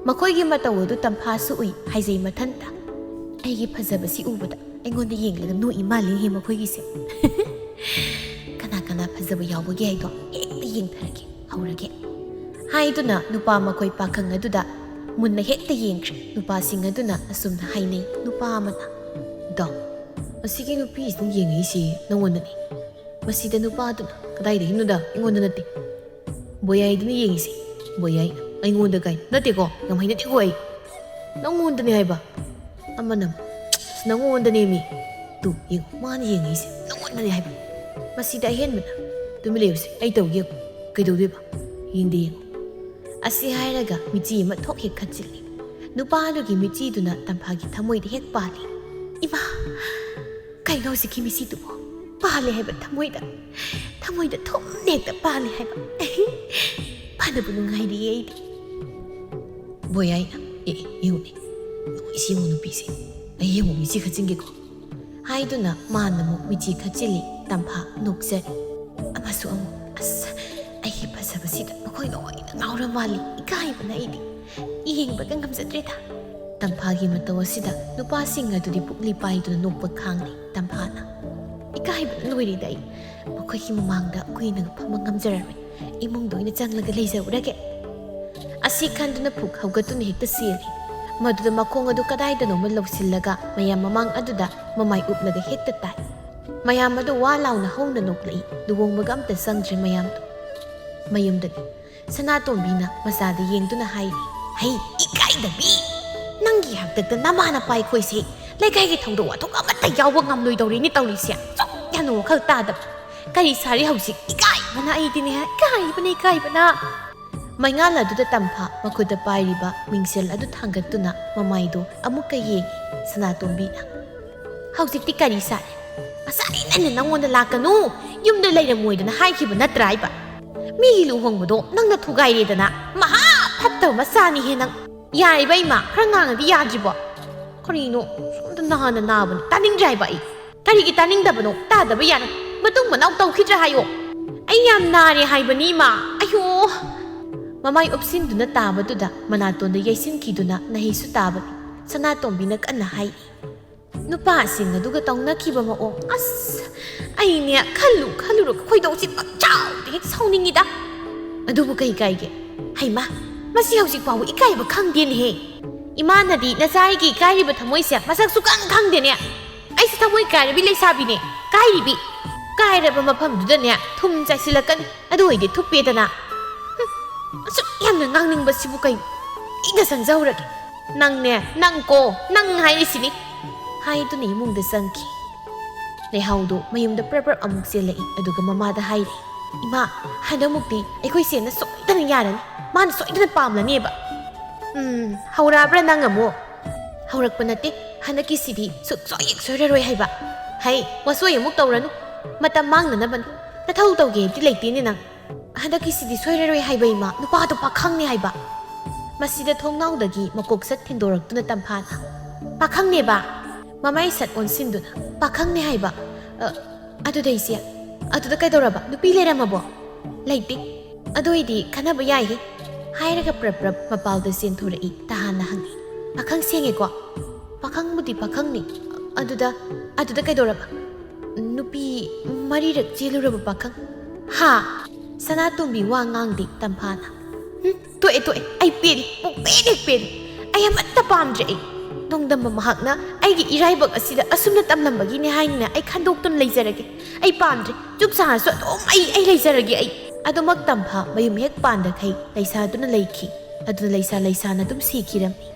ꯃꯈꯣꯏꯒꯤ ꯃꯇꯧ ꯑꯗꯨ ꯇꯝꯐꯥꯁꯨ ꯎꯏ, ꯍꯥꯏꯖꯩ ꯃꯊꯟꯇ꯫ "ꯑꯩꯒꯤ ꯐꯖꯕꯁꯤ ꯎꯕꯗ ꯑꯩꯉꯣꯟꯗ ꯌꯦꯡꯂꯒ ꯅꯣꯛꯏ ꯃꯥꯜꯂꯤꯍꯦ ꯃꯈꯣꯏꯒꯤꯁꯦ꯫ ꯀꯅꯥ ꯀꯅꯥ ꯐꯖꯕ ꯌꯥꯎꯕꯒꯦ ꯍꯥꯏꯗꯣ ꯍꯦꯛꯇ ꯌꯦꯡꯊꯔꯒꯦ, ꯍꯧꯔꯒꯦ"꯫ ꯍꯥꯏꯗꯨꯅ ꯅꯨꯄꯥ ꯃꯈꯣꯏ ꯄꯥꯈꯪ ꯑꯗꯨꯗ ꯃꯨꯟꯅ ꯍꯦꯛꯇ ꯌꯦꯡꯈ꯭ꯔꯦ꯫ ꯅꯨꯄꯥꯁꯤꯡ ꯑꯗꯨꯅ ꯑꯁꯨꯝꯅ ꯍꯥꯏꯅꯩ꯫ ꯅꯨꯄꯥ ꯑꯃꯅ, "ꯗꯣ, ꯃꯁꯤꯒꯤ ꯅꯨꯄꯤꯁꯤꯅ ꯌꯦꯡꯉꯛꯏꯁꯤ ꯅꯉꯣꯟꯗꯅꯤ꯫ ꯃꯁꯤꯗ ꯅꯨꯄꯥꯗꯨꯅ ꯀꯗꯥꯏꯗꯒꯤꯅꯣꯗ ꯑꯩꯉꯣꯟꯗ ꯅꯠꯇꯦ꯫ ꯕꯣꯌꯥꯏꯗꯨꯅ ꯌꯦꯡꯉꯤꯁꯤ꯫ ꯕꯣꯌꯥꯏꯅ ꯑꯩꯉꯣꯟꯗ ꯀꯥꯏ ꯅꯠꯇꯦꯀꯣ, ꯌꯥꯝ ꯍꯩꯅꯗꯦꯀꯣ ꯑꯩ꯫ ꯅꯉꯣꯟꯗꯅꯦ ꯍꯥꯏꯕ꯫ ꯑꯃꯅ ꯑꯃꯨꯛ, ꯑꯁ, ꯅꯉꯣꯟꯗꯅꯦꯃꯤ꯫ ꯇꯨ, ꯌꯦꯡꯉꯨ, ꯃꯥꯅ ꯌꯦꯡꯉꯤꯁꯦ ꯅꯉꯣꯟꯗꯅꯦ ꯍꯥꯏꯕ꯫ ꯃꯁꯤꯗ ꯑꯍꯦꯟꯕꯅ, ꯇꯨꯃꯤꯟ ꯂꯩꯌꯨꯁꯦ, ꯑꯩ ꯇꯧꯒꯦ ꯌꯦꯡꯉꯨ꯫ ꯀꯩꯗꯧꯗꯣꯏꯕ? ꯌꯦꯡꯗꯦ ꯌꯦꯡꯉꯨ"꯫ ꯑꯁꯤ ꯍꯥꯏꯔꯒ ꯃꯤꯆꯤ ꯑꯃ ꯊꯣꯛ ꯍꯦꯛ ꯈꯠꯆꯤꯜꯂꯤ꯫ ꯅꯨꯄꯥ ꯑꯗꯨꯒꯤ ꯃꯤꯆꯤꯗꯨꯅ ꯇꯝꯐꯥꯒꯤ ꯊꯃꯣꯏꯗ ꯍꯦꯛ ꯄꯥꯜꯂꯤ꯫ ꯏꯃꯥ! ꯀꯩꯅꯣ ꯍꯧꯖꯤꯛꯀꯤ ꯃꯤꯆꯤꯗꯨꯕꯣ? ꯄꯥꯜꯂꯦ ꯍꯥꯏꯕ ꯊꯃꯣꯏꯗ, ꯊꯃꯣꯏꯗ ꯊꯨꯝꯅ ꯍꯦꯛꯇ ꯄꯥꯜꯂꯦ ꯍꯥꯏꯕ꯫ ꯐꯅꯕꯨ ꯅꯨꯡꯉꯥꯏꯔꯤꯌꯦ ꯑꯩꯗꯤ꯫ ꯕꯣꯌꯥꯏꯅ, "ꯑꯦ, ꯑꯦ, ꯌꯦꯡꯉꯨꯅꯦ, ꯅꯣꯛꯏꯁꯤ ꯌꯦꯡꯉꯨ ꯅꯨꯄꯤꯁꯦ꯫ ꯑꯩ ꯌꯦꯡꯉꯨ ꯃꯤꯆꯤ ꯈꯠꯆꯤꯟꯒꯦꯀꯣ"꯫ ꯍꯥꯏꯗꯨꯅ ꯃꯥꯅ ꯑꯃꯨꯛ ꯃꯤꯆꯤ ꯈꯠꯆꯤꯜꯂꯤ, ꯇꯝꯐꯥ ꯅꯣꯛꯆꯔꯤ꯫ ꯑꯃꯁꯨ ꯑꯃꯨꯛ, "ꯑꯁ, ꯑꯩꯒꯤ ꯐꯖꯕꯁꯤꯗ ꯃꯈꯣꯏ ꯂꯣꯏꯅ ꯉꯥꯎꯔ ꯃꯥꯜꯂꯤ, ꯏꯀꯥꯏꯕꯅ ꯑꯩꯗꯤ ꯌꯦꯡꯕꯒ ꯉꯝꯖꯗ꯭ꯔꯦꯗ"꯫ ꯇꯝꯐꯥꯒꯤ ꯃꯇꯧ ꯑꯁꯤꯗ ꯅꯨꯄꯥꯁꯤꯡ ꯑꯗꯨꯗꯤ ꯄꯨꯛꯂꯤ ꯄꯥꯏꯗꯨꯅ ꯅꯣꯛꯄ ꯈꯥꯡꯂꯤ꯫ ꯇꯝꯐꯥꯅ, "ꯏꯀꯥꯏꯕꯅ ꯂꯣꯏꯔꯦꯗ ꯑꯩ꯫ ꯃꯈꯣꯏꯒꯤ ꯃꯃꯥꯡꯗ ꯀꯨꯏꯅ ꯐꯝꯕ ꯉꯝꯖꯔꯔꯣꯏ꯫ ꯏꯃꯨꯡꯗ ꯑꯣꯏꯅ ꯆꯪꯂꯒ ꯂꯩꯖꯔꯨꯔꯒꯦ"꯫ ꯑꯁꯤ ꯈꯟꯗꯨꯅ ꯐꯨꯛ ꯍꯧꯒꯠꯇꯨꯅ ꯍꯦꯛꯇ ꯆꯦꯜꯂꯤ꯫ ꯃꯗꯨꯗ ꯃꯈꯣꯡ ꯑꯗꯨ ꯀꯗꯥꯏꯗꯅꯣꯃ ꯂꯧꯁꯤꯜꯂꯒ ꯃꯌꯥꯝ ꯃꯃꯥꯡ ꯑꯗꯨꯗ ꯃꯃꯥꯏ ꯎꯞꯂꯒ ꯍꯦꯛꯇ ꯇꯥꯏ꯫ ꯃꯌꯥꯝ ꯑꯗꯨ ꯋꯥ ꯂꯥꯎꯅ ꯍꯧꯅ ꯅꯣꯛꯂꯛꯏ꯫ ꯂꯨꯍꯣꯡꯕꯒ ꯑꯝꯇ ꯆꯪꯗ꯭ꯔꯤ ꯃꯌꯥꯝꯗꯨ꯫ ꯃꯌꯨꯝꯗꯗꯤ ꯁꯅꯥꯇꯣꯝꯕꯤꯅ ꯃꯆꯥꯗ ꯌꯦꯡꯗꯨꯅ ꯍꯥꯏꯔꯤ, "ꯍꯩ, ꯏꯀꯥꯏꯗꯕꯤ! ꯅꯪꯒꯤ ꯍꯥꯛꯇꯛꯇ ꯅꯃꯥ ꯅꯄꯥ ꯑꯩꯈꯣꯏꯁꯦ ꯂꯩꯀꯥꯏꯒꯤ ꯊꯧꯗꯣꯛ ꯋꯥꯊꯣꯛ ꯑꯃꯠꯇ ꯌꯥꯎꯕ ꯉꯝꯂꯣꯏꯗꯧꯔꯤꯅꯤ ꯇꯧꯔꯤꯁꯦ꯫ ꯁꯨꯛ ꯌꯥꯅ ꯋꯥꯈꯜ ꯇꯥꯗꯕ꯫ ꯀꯔꯤ ꯁꯥꯔꯤ ꯍꯧꯖꯤꯛ? ꯏꯀꯥꯏꯕꯅ ꯑꯩꯗꯤꯅꯦ, ꯏꯀꯥꯏꯕꯅ, ꯏꯀꯥꯏꯕꯅ!" ꯃꯩꯉꯥꯜ ꯑꯗꯨꯗ ꯇꯝꯐꯥ ꯃꯈꯨꯠꯇ ꯄꯥꯏꯔꯤꯕ ꯃꯤꯡꯁꯦꯜ ꯑꯗꯨ ꯊꯥꯡꯒꯠꯇꯨꯅ ꯃꯃꯥꯏꯗꯨ ꯑꯃꯨꯛꯀ ꯌꯦꯡꯏ ꯁꯅꯥꯇꯣꯝꯕꯤꯅ꯫ "ꯍꯧꯖꯤꯛꯇꯤ ꯀꯔꯤ ꯁꯥꯔꯦ? ꯉꯁꯥꯏꯅꯅꯦ ꯅꯪꯉꯣꯟꯗ ꯂꯥꯛꯀꯅꯨ, ꯌꯨꯝꯗ ꯂꯩꯔꯝꯃꯣꯏꯗꯅ ꯍꯥꯏꯈꯤꯕ ꯅꯠꯇ꯭ꯔꯥ ꯍꯥꯏꯕ? ꯃꯤꯒꯤ ꯂꯨꯍꯣꯡꯕꯗꯣ ꯅꯪꯅ ꯊꯨꯒꯥꯏꯔꯦꯗꯅ꯫ ꯃꯍꯥ ꯐꯠꯇꯕ ꯃꯆꯥꯅꯤꯍꯦ ꯅꯪ꯫ ꯌꯥꯔꯤꯕ ꯏꯃꯥ, ꯈꯔ ꯉꯥꯡꯉꯗꯤ ꯌꯥꯗ꯭ꯔꯤꯕꯣ? ꯀꯔꯤꯅꯣ, ꯁꯣꯝꯗ ꯅꯥꯅ ꯅꯥꯕꯅꯤ, ꯇꯥꯅꯤꯡꯗ꯭ꯔꯦ ꯍꯥꯏꯕ ꯑꯩ꯫ ꯀꯔꯤꯒꯤ ꯇꯥꯅꯤꯡꯗꯕꯅꯣ? ꯇꯥꯗꯕ ꯌꯥꯔꯣꯏ꯫ ꯃꯇꯨꯡ ꯃꯅꯥꯎ ꯇꯧꯈꯤꯗ꯭ꯔꯦ ꯍꯥꯏꯌꯣ꯫ ꯑꯩ ꯌꯥꯝ ꯅꯥꯔꯦ ꯍꯥꯏꯕꯅꯤ, ꯏꯃꯥ꯫ ꯑꯌꯣ!" ꯃꯃꯥꯏ ꯎꯞꯁꯤꯟꯗꯨꯅ ꯇꯥꯕꯗꯨꯗ ꯃꯅꯥꯇꯣꯟꯗ ꯌꯩꯁꯤꯟꯈꯤꯗꯨꯅ ꯅꯥꯍꯩꯁꯨ ꯇꯥꯕꯅꯤ꯫ ꯁꯅꯥꯇꯣꯝꯕꯤꯅ ꯀꯟꯅ ꯍꯥꯏ, "ꯅꯨꯄꯥꯁꯤꯡ ꯑꯗꯨꯒ ꯇꯧꯅꯈꯤꯕ ꯃꯑꯣꯡ, ꯑꯁ, ꯑꯩꯅꯦ ꯈꯜꯂꯨ ꯈꯜꯂꯨꯔꯒ ꯈꯣꯏꯗꯧꯁꯤ ꯄꯪꯆꯥꯎꯗ ꯍꯦꯛ ꯁꯥꯎꯅꯤꯡꯉꯤꯗ꯫ ꯑꯗꯨꯕꯨ ꯀꯩ ꯀꯥꯏꯒꯦ? ꯍꯩꯃꯥ, ꯃꯁꯤ ꯍꯧꯖꯤꯛ ꯐꯥꯎꯕ ꯏꯀꯥꯏꯕ ꯈꯪꯗꯦꯅꯦꯍꯦ꯫ ꯏꯃꯥꯅꯗꯤ ꯅꯆꯥ ꯑꯩꯒꯤ ꯏꯀꯥꯏꯔꯤꯕ ꯊꯃꯣꯏꯁꯦ ꯃꯁꯛ ꯁꯨꯛꯈꯪ ꯈꯪꯗꯦꯅꯦ꯫ ꯑꯩꯁꯦ ꯊꯃꯣꯏ ꯀꯥꯏꯔꯕꯤ ꯂꯩꯁꯥꯕꯤꯅꯦ, ꯀꯥꯏꯔꯤꯕꯤ꯫ ꯀꯥꯏꯔꯕ ꯃꯐꯝꯗꯨꯗꯅꯦ ꯊꯨꯝ ꯆꯥꯏꯁꯤꯜꯂꯛꯀꯅꯤ, ꯑꯗꯨ ꯑꯣꯏꯗꯤ ꯊꯨꯞꯄꯦꯗꯅ꯫ ꯍꯨꯝ, ꯑꯁꯨꯛ ꯌꯥꯝꯅ ꯉꯥꯡꯅꯤꯡꯕꯁꯤꯕꯨ ꯀꯩꯅꯣ? ꯏꯗ ꯆꯪꯖꯍꯧꯔꯒꯦ꯫ ꯅꯪꯅꯦ, ꯅꯪ ꯀꯣ, ꯅꯪ ꯍꯥꯏꯔꯤꯁꯤꯅꯤ꯫" ꯍꯥꯏꯗꯨꯅ ꯏꯃꯨꯡꯗ ꯆꯪꯈꯤ꯫ ꯂꯩꯍꯥꯎꯗꯣ ꯃꯌꯨꯝꯗ ꯄ꯭ꯔꯞ ꯄ꯭ꯔꯞ ꯑꯃꯨꯛ ꯆꯦꯜꯂꯛꯏ, ꯑꯗꯨꯒ ꯃꯃꯥꯗ ꯍꯥꯏꯔꯦ, "ꯏꯃꯥ, ꯍꯟꯗꯛꯃꯨꯛꯇꯤ ꯑꯩꯈꯣꯏ ꯆꯦꯅ ꯁꯣꯏꯗꯅ ꯌꯥꯔꯅꯤ, ꯃꯥꯅ ꯁꯣꯏꯗꯅ ꯄꯥꯝꯂꯅꯦꯕ꯫" "ꯎꯝ, ꯍꯧꯔꯛꯑꯕ꯭ꯔꯥ ꯅꯪ ꯑꯃꯨꯛ?" "ꯍꯧꯔꯛꯄ ꯅꯠꯇꯦ, ꯍꯟꯗꯛꯀꯤꯁꯤꯗꯤ ꯁꯨꯛꯁꯣꯏ ꯍꯦꯛ ꯁꯣꯏꯔꯔꯣꯏ ꯍꯥꯏꯕ꯫ ꯍꯩ, ꯋꯥꯁꯣꯏ ꯑꯃꯨꯛ ꯇꯧꯔꯅꯨ, ꯃꯇꯝ ꯃꯥꯡꯅꯅꯕꯅꯤ꯫ ꯅꯊꯧ ꯇꯧꯒꯦ ꯍꯥꯏꯕꯗꯤ ꯂꯩꯇꯦꯅꯦ ꯅꯪ꯫ ꯍꯟꯗꯛꯀꯤꯁꯤꯗꯤ ꯁꯣꯏꯔꯔꯣꯏ ꯍꯥꯏꯕ ꯏꯃꯥ, ꯅꯨꯄꯥꯗꯣ ꯄꯥꯈꯪꯅꯦ ꯍꯥꯏꯕ꯫" ꯃꯁꯤꯗ ꯊꯣꯡꯅꯥꯎꯗꯒꯤ ꯃꯀꯣꯛ ꯁꯠ ꯊꯤꯟꯗꯣꯔꯛꯇꯨꯅ ꯇꯝꯐꯥꯅ, "ꯄꯥꯈꯪꯅꯦꯕ?" ꯃꯃꯥꯏ ꯁꯠ ꯑꯣꯟꯁꯤꯟꯗꯨꯅ, "ꯄꯥꯈꯪꯅꯦ ꯍꯥꯏꯕ꯫ ꯑ, ꯑꯗꯨꯗ ꯏꯆꯦ, ꯑꯗꯨꯗ ꯀꯩꯗꯧꯔꯕ? ꯅꯨꯄꯤ ꯂꯩꯔꯝꯃꯕꯣ?" "ꯂꯩꯇꯦ꯫" "ꯑꯗꯨ ꯑꯣꯏꯗꯤ ꯈꯟꯅꯕ ꯌꯥꯏꯍꯦ꯫" ꯍꯥꯏꯔꯒ ꯄ꯭ꯔꯞ ꯄ꯭ꯔꯞ ꯃꯄꯥꯜꯗ ꯆꯦꯟꯊꯣꯔꯛꯏ꯫ ꯇꯍꯥꯟꯅ ꯍꯪꯉꯤ, "ꯄꯥꯈꯪ ꯁꯦꯡꯉꯦꯀꯣ?" "ꯄꯥꯈꯪꯕꯨꯗꯤ ꯄꯥꯈꯪꯅꯤ꯫ ꯑꯗꯨꯗ, ꯑꯗꯨꯗ ꯀꯩꯗꯧꯔꯕ?" "ꯅꯨꯄꯤ ꯃꯔꯤꯔꯛ ꯆꯦꯜꯂꯨꯔꯕ ꯄꯥꯈꯪ꯫" "ꯍꯥ?" ꯁꯅꯥꯇꯣꯝꯕꯤ ꯋꯥ ꯉꯥꯡꯗꯦ꯫ ꯇꯝꯐꯥꯅ, "ꯍꯨꯝ, ꯇꯣꯛꯑꯦ, ꯇꯣꯛꯑꯦ꯫ ꯑꯩ ꯄꯦꯜꯂꯤ, ꯄꯨꯡꯄꯦꯟ ꯍꯦꯛ ꯄꯦꯜꯂꯤ꯫ ꯑꯩ ꯑꯃꯠꯇ ꯄꯥꯝꯗ꯭ꯔꯦ꯫ ꯑꯩ ꯅꯣꯡꯗꯝꯕ ꯃꯍꯥꯛꯅ ꯑꯩꯒꯤ ꯏꯔꯥꯏꯕꯛ ꯑꯁꯤꯗ ꯑꯁꯨꯝꯅ ꯇꯝꯂꯝꯕꯒꯤꯅꯦ ꯍꯥꯏꯅ ꯑꯩ ꯈꯟꯗꯣꯛꯇꯨꯅ ꯂꯩꯖꯔꯒꯦ꯫ ꯑꯩ ꯄꯥꯝꯗ꯭ꯔꯦ꯫ ꯆꯨꯞ ꯁꯥꯔꯁꯨ ꯑꯗꯨꯝ ꯑꯩ ꯑꯩ ꯂꯩꯖꯔꯒꯦ꯫ ꯑꯩ ꯑꯗꯨꯃꯛ ꯇꯝꯐꯥ ꯃꯌꯨꯝ ꯍꯦꯛ ꯄꯥꯟꯗꯈꯩ ꯂꯩꯁꯥꯗꯨꯅ ꯂꯩꯈꯤ꯫ ꯑꯗꯨꯅ ꯂꯩꯁꯥ ꯂꯩꯁꯥꯅ ꯑꯗꯨꯝ ꯁꯤꯈꯤꯔꯝꯃꯤ꯫